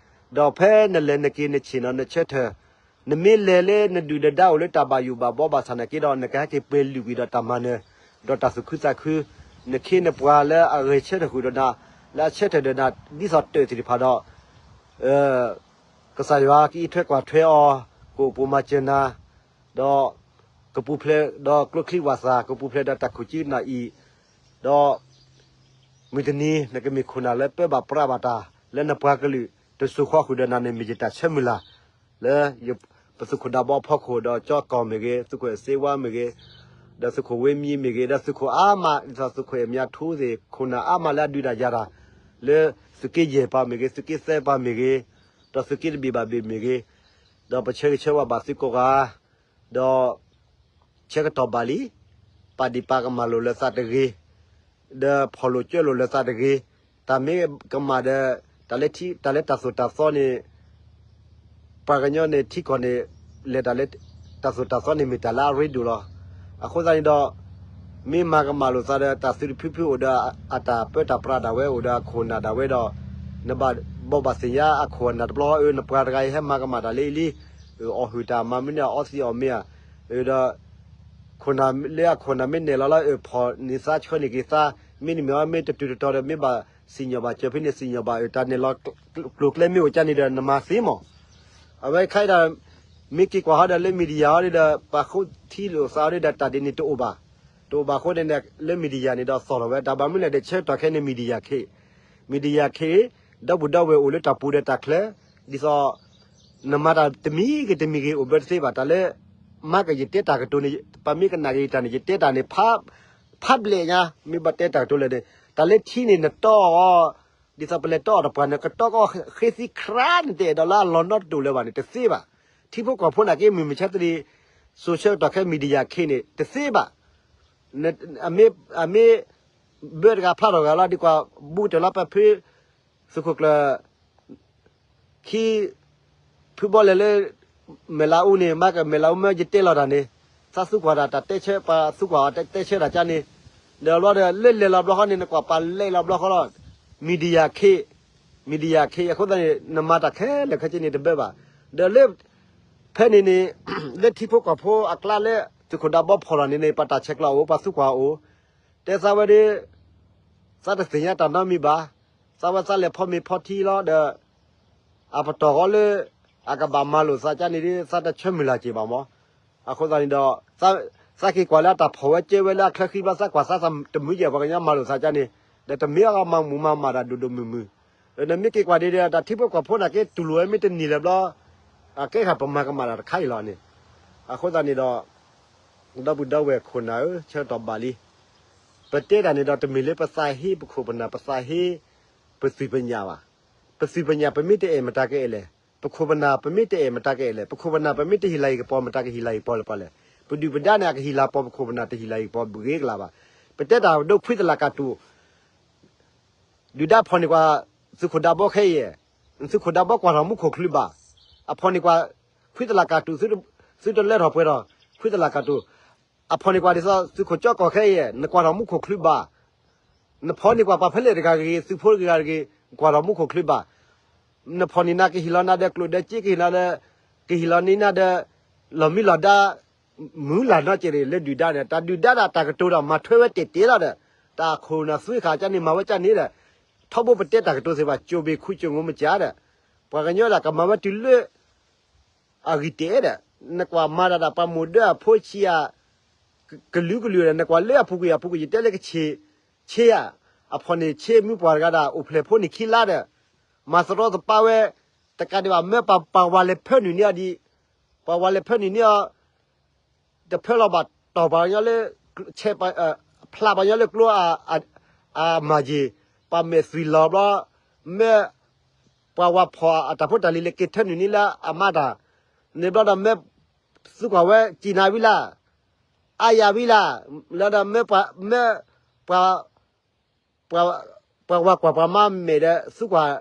ဒီးဖဲနလဲၤနက့ၤနဆ့ၣ်နီၤနဆၢထၢၣ် နမ့ၢ်လဲၤလၢနဒုၣ်နဒါအိၣ်လၢတၢ်ဘၣ်ယိၣ်ဘၣ်ဘီဘၣ်ဆၣ်နာ်က့ဒီး နကဟဲက့ၤပှဲၤလုာ်ကွံာ်ဒီးတၢ်မၤနၢၤ ဒီးတၢ်သူၣ်ခုသးခု နခ့နပှၤလၢအဂဲၤဆၢထၢၣ်ဃုာ်ဒီးနၤ လၢအဆၢထၢၣ်ဒီးနၤ ဒ်သိးတၢၢ်သ့ၣ်တဖၣ်ဒီး ကစၢ်ယွၤကအံးထွဲကွၢ်ထွဲအီၤ ကအိၣ်ပိာ်မၤစၢၤနၤ ဒီး ကပူၤဖျဲးဒီးကျိချံဝၣ်သၣ် ကပူၤဖျဲးဒီးတၢ်ခိၣ်ကံကနၣ်အံၤ ဒီး မုၢ်တနံၤ နကမ့ၢ်ခိၣ်နၢ်လၢပၢဘၣ်ပြးဘၣ်တၢ် လၢနပှၤကလုာ် တစိၤဃီဃုာ်ဒီးနၤန့ၣ် မ့ၢ်ယတၢ်ဆၢမုၢ်လၢ် လၢပသုးခိၣ်ဒးဘီဖီခိၣ်ဒီးကၠီကီၢ်မ့ၢ်ဂ့ၤ, သုးခိၣ်အဲၣ်စ့ဝါမ့ၢ်ဂ့ၤ, ဒီးသုးခိၣ်ဝ့မံမ့ၢ်ဂ့ၤ, ဒီးသုးခိၣ်အါမး ဒ်သိးသုးခိၣ်အဲၣ်မၠါထူသ့ၣ် ခိၣ်နၢ်အါမးလၢအဒုးတၢ်ယၤတၢ် လၢသုးက့ယဲၢ်ပၤမ့ၢ်ဂ့ၤ, သုးက့သၢပၤမ့ၢ်ဂ့ၤ, ဒီးသုးက့တဘ့ၣ်ဘၣ်ဘ့ၣ်မ့ၢ်ဂ့ၤ, ဒီးပဆၢဂ့ၤဆၢဝါဘၣ်သုကိးဂၤ, ဒီး ဆၢကတီၢ်ဘၣ်လံ, ပာ်ဒံးပာ်ကမၣ်လိာ်လၢသးတဂ့ၤ, ဒီးဖီၣ်လိာ်ကၢလိာ်လၢသးတဂ့ၤ, တၢ်မ့ၢ်ကမၣ်ဒီး တၢ်လၢထံ တၢ်လၢတၢ်သိၣ်တၢ်သီန့ၣ် ပှၤကညီန့ၣ်ထံကီၢ်န့ၣ် လဲၤတၢ်လၢ တၢ်သိၣ်တၢ်သီန့ၣ်မ့ၢ်တၢ်လၢအရ့ဒိၣ်လီၤ. အဃိသတးန့ၣ်ဒီး မ့ၢ်မၤကမၣ်လိာ်သးဒီးတၢ်သုတဖုဖုအိၣ်ဒီးအတၢ်ပၢတၢ်ပြးဒၣ်ဝဲအိၣ်ဒီးအခိၣ်နၢ်ဒၣ်ဝဲဒီး နဘၣ်ဘီၣ်ဘၣ်သ့ၣ်ညါအခိၣ်အနၢ်တဘျီအၢ နပှၤတဂၤအံၤဟဲမၤကမၣ်တၢ်လၢအံၤလံ အီၣ်ဟုၣ်တၢ်မၤမနုၤအီသံးအီၣ်မ့ၢ်ဧါ, ဒီး ခိၣ်နၢ်လၢအခိၣ်နၢ်မ့ၢ်နဲၣ်လီၤလၢအဖီၣ်န့ၢ်သးဆှၢန့ၢ်က့ၤသး မ့တမ့ၢ်အီၤမ့ၢ်တတုၤတတီၤဒီးမ့ၢ်ဘၣ်စံၣ်ညီၣ်ဘၣ်စၢၤဖဲန့ၣ် စံၣ်ညီၣ်ဘၣ်အတၢ်နဲၣ်လီၤကျိၤကျဲမ့ၢ်အိၣ်ကၢန့ၣ်ဒီးနမၤသ့မး. အဝဲခဲအံၤဒီး မ့ၢ်က့ၤကွၢ်ဟီဒီးလၢ media ဟီဒီး ပှၤဃိထံလိာ်သးဟီဒီးတၢ်ဒ်န့ၣ်တအိၣ်ဘၣ်, တအိၣ်ဘၣ်အဃိန့ၣ် လၢ media န့ၣ်ဒီးသီၣ်လီၤဝဲ တၢ်ဘၣ်မနုၤလဲၣ်ဒီးဆၢကတီၢ်ခဲအံၤန့ၣ် media ခ့ media ခ့ ဒီပုၢ်ဒီဝဲၢ်အိၣ်လၢတၢ်ပူၤဒီးတၢ်ချၢ, ဒ်သိး နမၤတၢ်တမံၤဂ့ၤတမံၤဂ့ၤအိၣ်ဘၢတသ့ဘၣ်, တၢ်လၢ မၤကယတဲတၢ်ကတိၤန့ၣ် ပမ့ၢ်ကနၣ်က့ၤတၢ်န့ၣ် ယတဲတၢ်န့ၣ် public ညါ မ့ၢ်ဘၣ်တဲတၢ်ကတိၤလဲၣ်န့ၣ် တၢ်လၢထံန့ၣ်နတီအီၤ ဒ်သိးပလဲၤတီအီၤတပှၢ်န့ၣ် ကတီကီၢ်ဃ့သံခရါန့ၣ် တအဲၣ်ဒိးလၢအလီၤနီတဒိၣ်လၢၤဘၣ်န့ၣ် တသ့ဘၣ်. ထံဖိကီၢ်ဖိနာ်က့ မုၢ်မဆါတနံၤ စိၤဆၢကတီၢ်ခဲ media ခ့န့ၣ် တသ့ဘၣ်. အမ့ၢ် အမ့ၢ် ဘၢတဂၤဖျါထီၣ်ဂၤလီၤ ဒ်ကွၢ် ဘူးတၢ်လီၤပဖု သုးခိၣ်ကျၢၢ် ခံ ဖုဘီလဲၤလၢ မဲၢ်လးအူန့ၣ် မၤကမဲၢ်လးအူမၢယတဲလီၤတၢ်န့ၣ် သးသူကွၢ်တၢ်တၢ်တဲဆၢ ပှၤသူကွၢ်အီၤတဲဆၢတၢ်ကၢန့ၣ် ဒီးဘျီဒီး လၢလဲၤလီၤဘျီဃီန့ၣ် နကွၢ်ပာ်လဲၤလီၤဘျီဃီလီၤ media ခ့ media ခ့ အဃိသတးန့ၣ် နမၤတၢ်ခဲလၢာ်ခဲဆ့န့ၣ်တဘၢဘၣ်. ဒီးလၢ ဖဲန့ၣ်န့ၣ် လၢထံဖိကီၢ်ဖိအကျါလၢ သုးခိၣ်ဒးဘီဖီၣ်လီၤန့ၣ်န့ၣ် ပှၤတၢ်ဆဲးကျိးအိၣ် ပှၤသူကွၢ်အိၣ် တဲသးဝဲဒၣ် သးတသ့ၣ်ညါတၢ်နီတမံၤဘၣ်. သးဝဲသးလဲၤဖီမ့ၤဖီထံလီၤဒီး အပတီၢ်ဃီလၢ အကဘၣ်မၤလိာ်သးကၢန့ၣ်ဒီး သးတဆၢမုၢ်လၢ်က့ၤဘၣ်မး. အဃိသတးန့ၣ်ဒီး သးက့ၤကွၢ်လၢအတၢ်ဖီၣ်ဝဲကၢဝဲလၢအခၢဃံဘျီ သးကွၢ်သးတမုာ်ယဲၢ်ပှၤကညီမၤလိာ်သးကၢန့ၣ် ဒီးတမ့ၢ်အီၤမၤမူးမၤမၢ်တၢ်ဒိၣ်ဒိၣ်မုၢ်မုၢ် နမ့ၢ်က့ၤကွၢ်ဒ်ဒီး တၢ်ထံဖိကီၢ်ဖိနာ်က့ တူၢ်လိာ်ဝဲမ့ၢ်တန့ၢ်လၢၤဘျီ အကဲဃာ်ပမၤကမၣ်တၢ်တခါအံၤလီၤန့ၣ်. အဃိသတးန့ၣ်ဒီး ဒီပုၢ်ဒီဝဲၢ်ခိၣ်နၢ်ဧၢ, ဆၢကတီၢ်ဘၣ်လံ. ပတဲတၢ်န့ၣ်ဒီး တမ့ၢ်လၢပသးဟ့ပခိၣ်ပနၢ် ပသးဟ့ပသုးပညၣ်ဘၣ်. ပသုးပညၣ်ပမ့ၢ်တအဲၣ်မတၤကအဲၣ်လဲၣ်. ပခိၣ်ပနၢ်ပမ့ၢ်တအဲၣ်မတၤကအဲၣ်လဲၣ်. ပခိၣ်ပနၢ်ပမ့ၢ်တဟ့ၣ်လၤဟ့ၣ်ကပီၤ မတၤကဟ့ၣ်လၤဟ့ၣ်ကပီၤလၢပှၤလဲၣ်. ပဒုၣ်ပဒါန့ၣ် အကဟ့ၣ်လၤပီၤပခိၣ်ပနၢ် တဟ့ၣ်လၤဟ့ၣ်ကပီၤဘၣ်ဂ့ၤကလးဘၣ်. ပတဲတၢ်ဒိခွံသလၢ်ကၢ်တူာ် ဒုၣ်ဒါဖီၣ်န့ၢ်ကွၢ် သုးခိၣ်ဒးဘီခဲအံၤ, သုးခိၣ်ဒးဘီကွၢ်ထီၣ်မူခိၣ်ချုးဘၣ်. အဖီၣ်န့ၢ်ကွၢ် ခွံသလၢ်ကၢ်တူာ် သုတလၢထီၣ်ပှဲၤထီၣ် ခွံသလၢ်ကၢ်တူာ်. အဖီၣ်န့ၢ်ကွၢ်ဒ်သိးသုးခိၣ်ကၠီကီၢ်ခဲအံၤ နကွၢ်ထီၣ်မူခိၣ်ချုးဘၣ်. နဖီၣ်န့ၢ်ကွၢ်ပှၤဖဲလဲၣ်တဂၤဂ့ၤ သုးဖိတဂၤဂ့ၤ ကွၢ်ထီၣ်မူခိၣ်ချုးဘၣ်. နဖီၣ်န့ၢ်နၤကဟ့ၣ်လီၤနၤဒီးကျိၣ်ဒီးစ့ ကဟ့ၣ်လီၤနၤဒီး ကဟ့ၣ်လီၤန့ၢ်နၤဒီး လီၢ်မံလီၢ်ဒါ မုၢ်လၢ်နီတစဲးန့ၣ် လၢဒုၣ်ဒါန့ၣ် တၢ်ဒုၣ်ဒါဒၣ်တၢ်ကတိၤဒီးမၤထွဲဝဲတဲာ်တဲာ်လီၤဒီး တၢ်ခိၣ်နၢ်သွံခါကၢန့ၣ် မၤဝဲကၢန့ၣ်ဒီး ထီဘိပတဲတၢ်ကတိၤသ့ၣ်တဖၣ် ကၠိဘ့ၣ်ခူကၠိငိမ့ၢ်ကၢဒီး ပှၤကညီဒၣ်ကမၤဝဲတုၤလၢ အဂံၢ်တဲာ်ဒီး နကွၢ်မၤတၢ်ဒၣ်ပှၤမိၢ်ဒၢအဖိဆံးဧါ ကလုာ်ကလုာ်ဒီး နကွၢ်လၢအပူၤကွံာ်အပူၤကွံာ် ယတဲလၢကဆ့း ဆ့ဧါ, အဖီၣ်န့ၢ်ဆ့မုၢ်ပှၢ်တဂၤဒၣ် အိၣ်ဖျဲၣ်ဖိန့ၣ်ခံလါဒီး မၤသရီသပှၢ်ဝဲ တကးဒံးဘၣ် မၢပှၤဝၤလဲၤဖၢနုာ်န့ၢ်အီၤဒံး, ပှၤဝၤလဲၤဖၢနုာ်န့ၢ်အီၤ တဖၢလီၤဘၣ်တီၢ်ပှၤကညီလၢ ဆဲးဖျါပှၤကညီလၢကျိအမၤယံၤ, ပှၤမဲာ်သွံၣ်လီၤဘျီ, မၢပှၤဝၤဖီၣ်အတၢ်ဖိတၢ်လံၤလၢက့ၤထၢနုာ်န့ၢ်လၢအမါတၢ်, န့ၣ်ဘျီဒီးမၢ သုကွၢ်ဝဲကံၢ်နၤဝံၤလၢ်, အါယၤဝံၤလၢ်, လၢဒီးမၢပှၤ မၢပှၤ ပှၤဝၤကွၢ်ပှၤမါမဲာ်ဒီး သုကွၢ်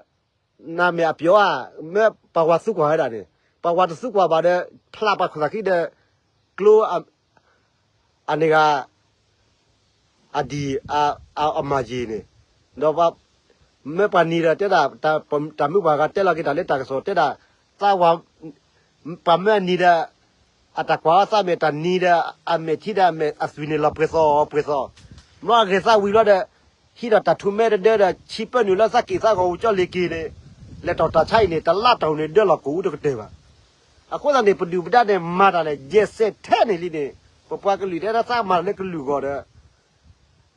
နမဲာ်အပျီၤဧါ, မၢပှၤဝၤသုကွၢ်ဝဲဒၣ်န့ၣ်, ပှၤဝၤတသုကွၢ်ဘၣ်ဒီး ဖျါပှၤခိၣ်သးခံဒီး ကျိ အန့ၣ်ဂၤ အဒံၣ် အမၤယံၤန့ၣ်, ဒီး မၢပှၤနံၤဒီးတဲဒၣ် တၢ်မုၢ်ပှၢ်ဂၤတဲလီၤက့ၤတၢ်လၢတၢ်ကစီၣ်တဲဒၣ် သးဝၤ ပှၤမၢအနံၤဒီး အတၢ်ကွၢ်အီၤသးမဲာ်တၢ်နံၤဒီး အမဲာ်ထံဒီးအမဲာ်အသွံၣ်န့ၣ်လီၤပှဲၤသီပှဲၤသီ, မ့ၢ်အဂဲၤသးဝံၤလီၤဒီး ဟံးဒီးတၢ်ထူၣ်မဲတဒၢဒီး ဆံပၢနုာ်လၢသးက့ၤသးဂီၤအူကၠီလ့ၤက့ၤန့ၣ်, လဲၤတီၢ်တၢ်ဆါအံၤန့ၣ် တလါတီၢ်န့ၣ်ဒၢလီၤကအိၣ်တကတၢၢ်ဘၣ်. အဃိသတးန့ၣ် ပဒုၣ်ပဒါန့ၣ် မၤတၢ်န့ၣ် ယဲၢ်စဲးထဲန့ၣ်လံန့ၣ်, ပပှၤကလုာ်တဲဒၣ်သးမၤတၢ်လၢကလုာ်ဂီၢ်ဒီး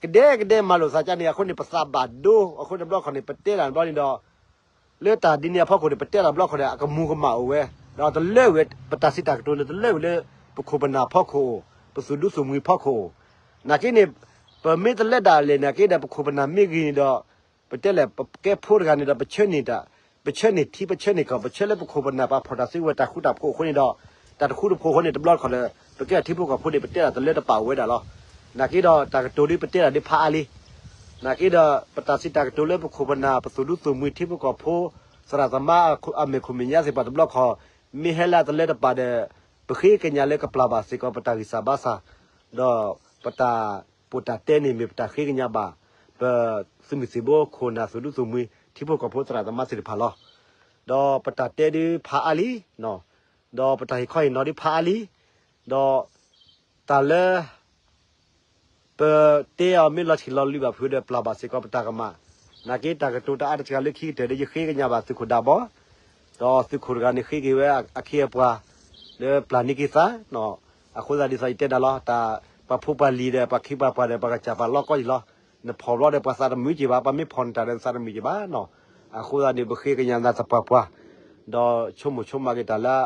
ကဒဲကဒဲမၤလိာ်သးကန့ၣ် အဃိန့ၣ် ပသးဘၣ်ဒိ အဃိန့ၣ်တဘျီခီန့ၣ် ပတဲတၢ်တဘျီန့ၣ်ဒီး လၢတၢ်ဒ်န့ၣ်အဖီခိၣ်န့ၣ် ပတဲတၢ်တဘျီခီန့ၣ် အကမူၤကမၣ်အိၣ်ဝဲ ဒီးတလၢဝဲ ပတၢ်စံးတၢ်ကတိၤန့ၣ် တလၢဝဲလၢ ပခိၣ်ပနၢ်ဖီခိၣ်အိၣ် ပသူၣ်ဒူသူၣ်မှံဖီခိၣ်အိၣ် နာ်က့န့ၣ် ပမ့ၢ်တလၢဒၣ်လဲာ်နာ်က့ဒီး ပခိၣ်ပနၢ်မ့ၢ်ဂ့ၤန့ၣ်ဒီး ပတဲလဲၣ် ပကဲဖိတဂၤန့ၣ်ဒီး ပဆၢန့ၢ်တၢ် ပဆၢန့ၢ်ထံ ပဆၢန့ၢ်ကီၢ် ပဆၢလၢပခိၣ်ပနၢ်ပာ်ဖီၣ်တၢ်စုကဝဲၤတၢ်ဃူတၢ်ဖိးအဃိန့ၣ်ဒီး တၢ်တဃူတဖိးအဃိန့ၣ် တဘျီတခီၣ်ဒီး ပကဲထံဖိကီၢ်ဖိန့ၣ် ပတဲဒၣ်တလၢတပာ်ဝဲဒၣ်လီၤ. နာ်က့ဒီး တၢ်ကတိၤဒ်ပတဲဒၣ်ဒ်ဖးအါလံ နာ်က့ဒီး ပတၢ်စံးတၢ်ကတိၤလၢပခိၣ်ပနၢ် ပသူၣ်ဒူသူၣ်မှံထံဖိကီၢ်ဖိ သရၣ်သမါအမဲာ်ခိၣ်မဲာ်ညါသ့ၣ်တဖၣ်တဘျီခီၣ် မ့ၢ်ဟဲလၢတလၢတပာ်ဒီး ပဃ့ကညးလၢကပျၢ်ဘၣ်စ့ၢ်ကီးပတၢ်ဂံၢ်စၢ်ဘါစၢ် ဒီးပတၢ်ပိာ်တၢ်တဲန့ၣ်မ့ၢ်ပတၢ်ဃ့ကညးဘၣ် ပသုးမုၢ်သံၣ်ဘိခိၣ်နၢ်သူၣ်ဒူသူၣ်မှံ ထံဖိကီၢ်ဖိသရၣ်သမါသ့ၣ်တဖၣ်လီၤ. ဒီးပတၢ်တဲဒ်ဖးအါလံ ဒီးပတၢ်ဟ့ၣ်ခီဟ့ၣ်နီၤဒ်ဖးအါလံ ဒီးတၢ်လၢ ပတဲအီၤမ့ၢ်လီၤဆံးလီၤလွံၢ်ဘၣ်ဖုးဒီးပျၢ်ဘၣ်စ့ၢ်ကီးပတၢ်ကမၣ်, နာ်က့တၢ်ကတိၤတအါတစှၤလၢခံကတၢၢ်ဒီးယဃ့ကညးဘၣ်သုးခိၣ်ဒးဘီ, ဒီးသုးခိၣ်တဂၤန့ၣ်ဃ့က့ၤဝဲအခ့အပှၤ လၢပျၢ်န့ၢ်က့ၤသး, အဃိသတးဒ်သိးယတဲဒၣ်လီၤ, တၢ်ပှၤဖိပှၤလံၤဒီးပှၤခ့ပှၤပှၤဒီးပှၤကစၢ်ပှၤလီၢ်ကီၢ်ယံၤလီၤ, နဖီၣ်ဘျီဒီးပှၤသးတမုာ်က့ၤဘၣ်, ပှၤမ့ၢ်ဖီၣ်နတၢ်ဒီးနသးတမုာ်က့ၤဘၣ်နီၤ, အဃိသတးန့ၣ် ပဃ့ကညးနၤသပှၢ်ပှၢ်, ဒီးဆိကမိၣ်ဆိကမးက့ၤတၢ်လၢ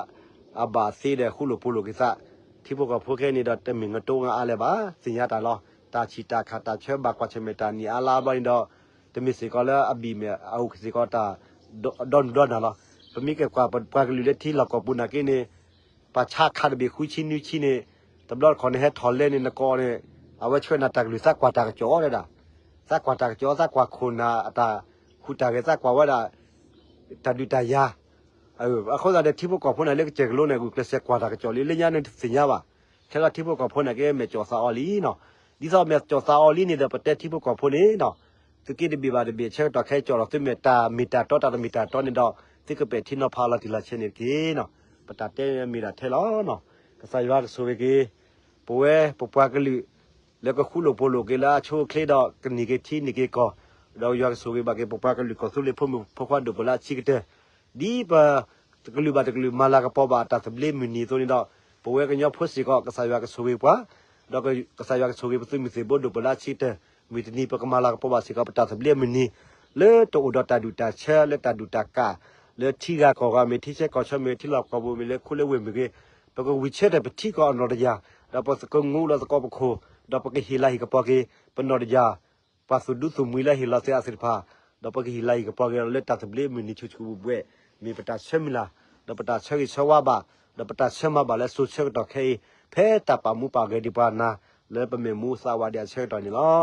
အဘၣ်သ့ဒီးဃူလိာ်ဖိးလိာ်က့ၤသး, ထံဖိကီၢ်ဖိခဲအံၤန့ၣ်ဒီးတမ့ၢ်ငတိငါအါလၢၤဘၣ်, သ့ၣ်ညါတၢ်လီၤ, တၢ်ဆံၣ်တၢ်ခးတၢ်ဆၢဘၣ်ကွၢ်ဆၢၣ်မဲာ်တၢ်နံၣ်အါလါဘျီန့ၣ်ဒီး, တမ့ၢ်စ့ၢ်ကီးလၢအဘံၣ်မဲာ်အအိၣ်စ့ၢ်ကီးတၢ် ဒီနုာ်ဒီနၤလီၤ, ပမ့ၢ်က့ၤကွၢ်ပှၤကလုာ်လၢထံလီၢ်ကီၢ်ပူၤနာ်က့န့ၣ်, ပှၤဆါခးတဘ့ၣ်ဃုဆံနွံဆံန့ၣ်, တဘျီတခီၣ်န့ၣ်ဟဲထီၣ်လဲန့ၣ်နကိးန့ၣ်, အဝဲဆှၢနၤတၢ်ကလုၢ်သးကွၢ်တၢ်ကစီၣ်ဒၣ်, သးကွၢ်တၢ်ကစီၣ် သးကွၢ်ခိၣ်နၢ်အတၢ်ဟူးတၢ်ဂဲၤ သးကွၢ်ဝဲဒၣ် တၢ်ဒုးတၢ်ယၤ, အဃိသတးဒီးထံဖိကီၢ်ဖိန့ၣ်လၢကစၢၢ်ကလိန့ၣ် ဂုာ်ကျဲးစၢးကွၢ်တၢ်ကစီၣ်လံ လၢညါန့ၣ်တသ့ၣ်ညါဘၣ်, ခဲလၢာ်ထံဖိကီၢ်ဖိန့ၣ်က့မဲာ်ကၠီၣ်သးအီလံနီၤ, ဒ်သိးမဲာ်ကၠီၣ်သးအီလံန့ၣ်ဒီး ပတဲထံဖိကီၢ်ဖိန့ၣ်နီၤ, သုးက့တဘ့ၣ်ဘၣ်တဘ့ၣ်ဆၢကတီၢ်ခဲကၠီၣ်ဒီး သုမဲာ်တၢ်မ့ၢ်တၢ်တီတၢ်တမ့ၢ်တၢ်တီန့ၣ်ဒီး သုကပဲာ်ထံနီၤဖးလီၤတံၢ်လီၤဆဲးန့ၣ်တက့ၢ်နီၤ, ပတၢ်တဲမ့ၢ်ဒၣ်ထဲလီၤ, ကစၢ်ယွၤကဆိၣ်ဂ့ၤက့ၤ ပဝဲပပှၤကလုာ် လၢကဃူလိာ်ဖိးလိာ်က့ၤလၢအဆိအချ့ဒီးကန့ၢ်က့ၤထံန့ၢ်က့ၤကီၢ်, ဒီးယွၤကဆိၣ်ဂ့ၤဘၣ်က့ၤပပှၤကလုာ်ကီၢ်သူလ့ၤဖိမုၣ်ဖိခွါဒိၣ်ပှၢ်လၢအဆံးကတၢၢ်, ဒ်ပ တကလုာ်ဘၣ်တကလုာ်မၤလၤကပီၤဘၣ်တၢ်သဘျ့မုၢ်နံၤအသိးန့ၣ်ဒီး, ပဝဲကညီဖိစ့ၢ်ကီး ကစၢ်ယွၤကဆိၣ်ဂ့ၤပှၤ, ဒီးကစၢ်ယွၤကဆိၣ်ဂ့ၤပသုးမုၢ်သံၣ်ဘိဒိၣ်ပှၢ်လၢအဆံးကတၢၢ်, မုၢ်တနံၤပကမၤလၤကပီၤဘၣ်စ့ၢ်ကီးပတၢ်သဘျ့မုၢ်နံၤ, လၢတအိၣ်ဒီးတၢ်ဒူၣ်တၢ်ဆၢ လၢတၢ်ဒူၣ်တၢ်ကၣ်, လၢထံဂၤကီၢ်ဂၤမ့ၢ် ထံဆၢကီၢ်ဆၢမ့ၢ် ထံလီၢ်ကီၢ်ပူၤမ့ၢ် လၢခိလၢဝ့ၢ်မ့ၢ်ဂ့ၤ, ပကဝံၤဆၢထၢၣ်ပထံကီၢ်အနီၢ်တယၢ်, ဒီးပကငိၣ်လီၤသကိးပခိၣ်, ဒီးပကဟ့ၣ်လၤဟ့ၣ်ကပီၤက့ၤ ပနီၢ်တယၢ်, ပှၤသူၣ်ဒူသူၣ်မှံလၢဟ့ၣ်လီၤသ့အသ့ၣ်တဖၣ်, ဒီးပကဟ့ၣ်လၤဟ့ၣ်ကပီၤက့ၤလီၤလၢတၢ်သဘျ့မုၢ်နံၤဆူၣ်ဆူၣ်ဘှဲၣ်ဘှဲၣ်, မ့ၢ်ပတၢ်ဆၢမုၢ်လၢ်, ဒီးပတၢ်ဆၢဂ့ၤဆၢဝါဘၣ်, ဒီးပတၢ်ဆၢမၤဘၣ်လၢစိၤဆၢကတီၢ်ခဲအံၤ, ဖဲတၢ်ပာ်မူပာ်ဂဲၤဒံးပှၤနၤ, လၢပမဲာ်မူသးဝးဒံးအဆၢကတီၢ်န့ၣ်လီၤ.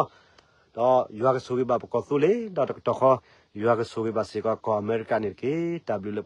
ဒီးယွၤကဆိၣ်ဂ့ၤဘၣ်ပကီၢ်သူလ့ၤ, ဒီးတကတီၢ်ဃီ, ယွၤကဆိၣ်ဂ့ၤဘၣ်စ့ၢ်ကီးကီၢ်အမဲရကၤန့ၣ်တက့ၢ်. တၢ်ဘျုးလၢပှၤ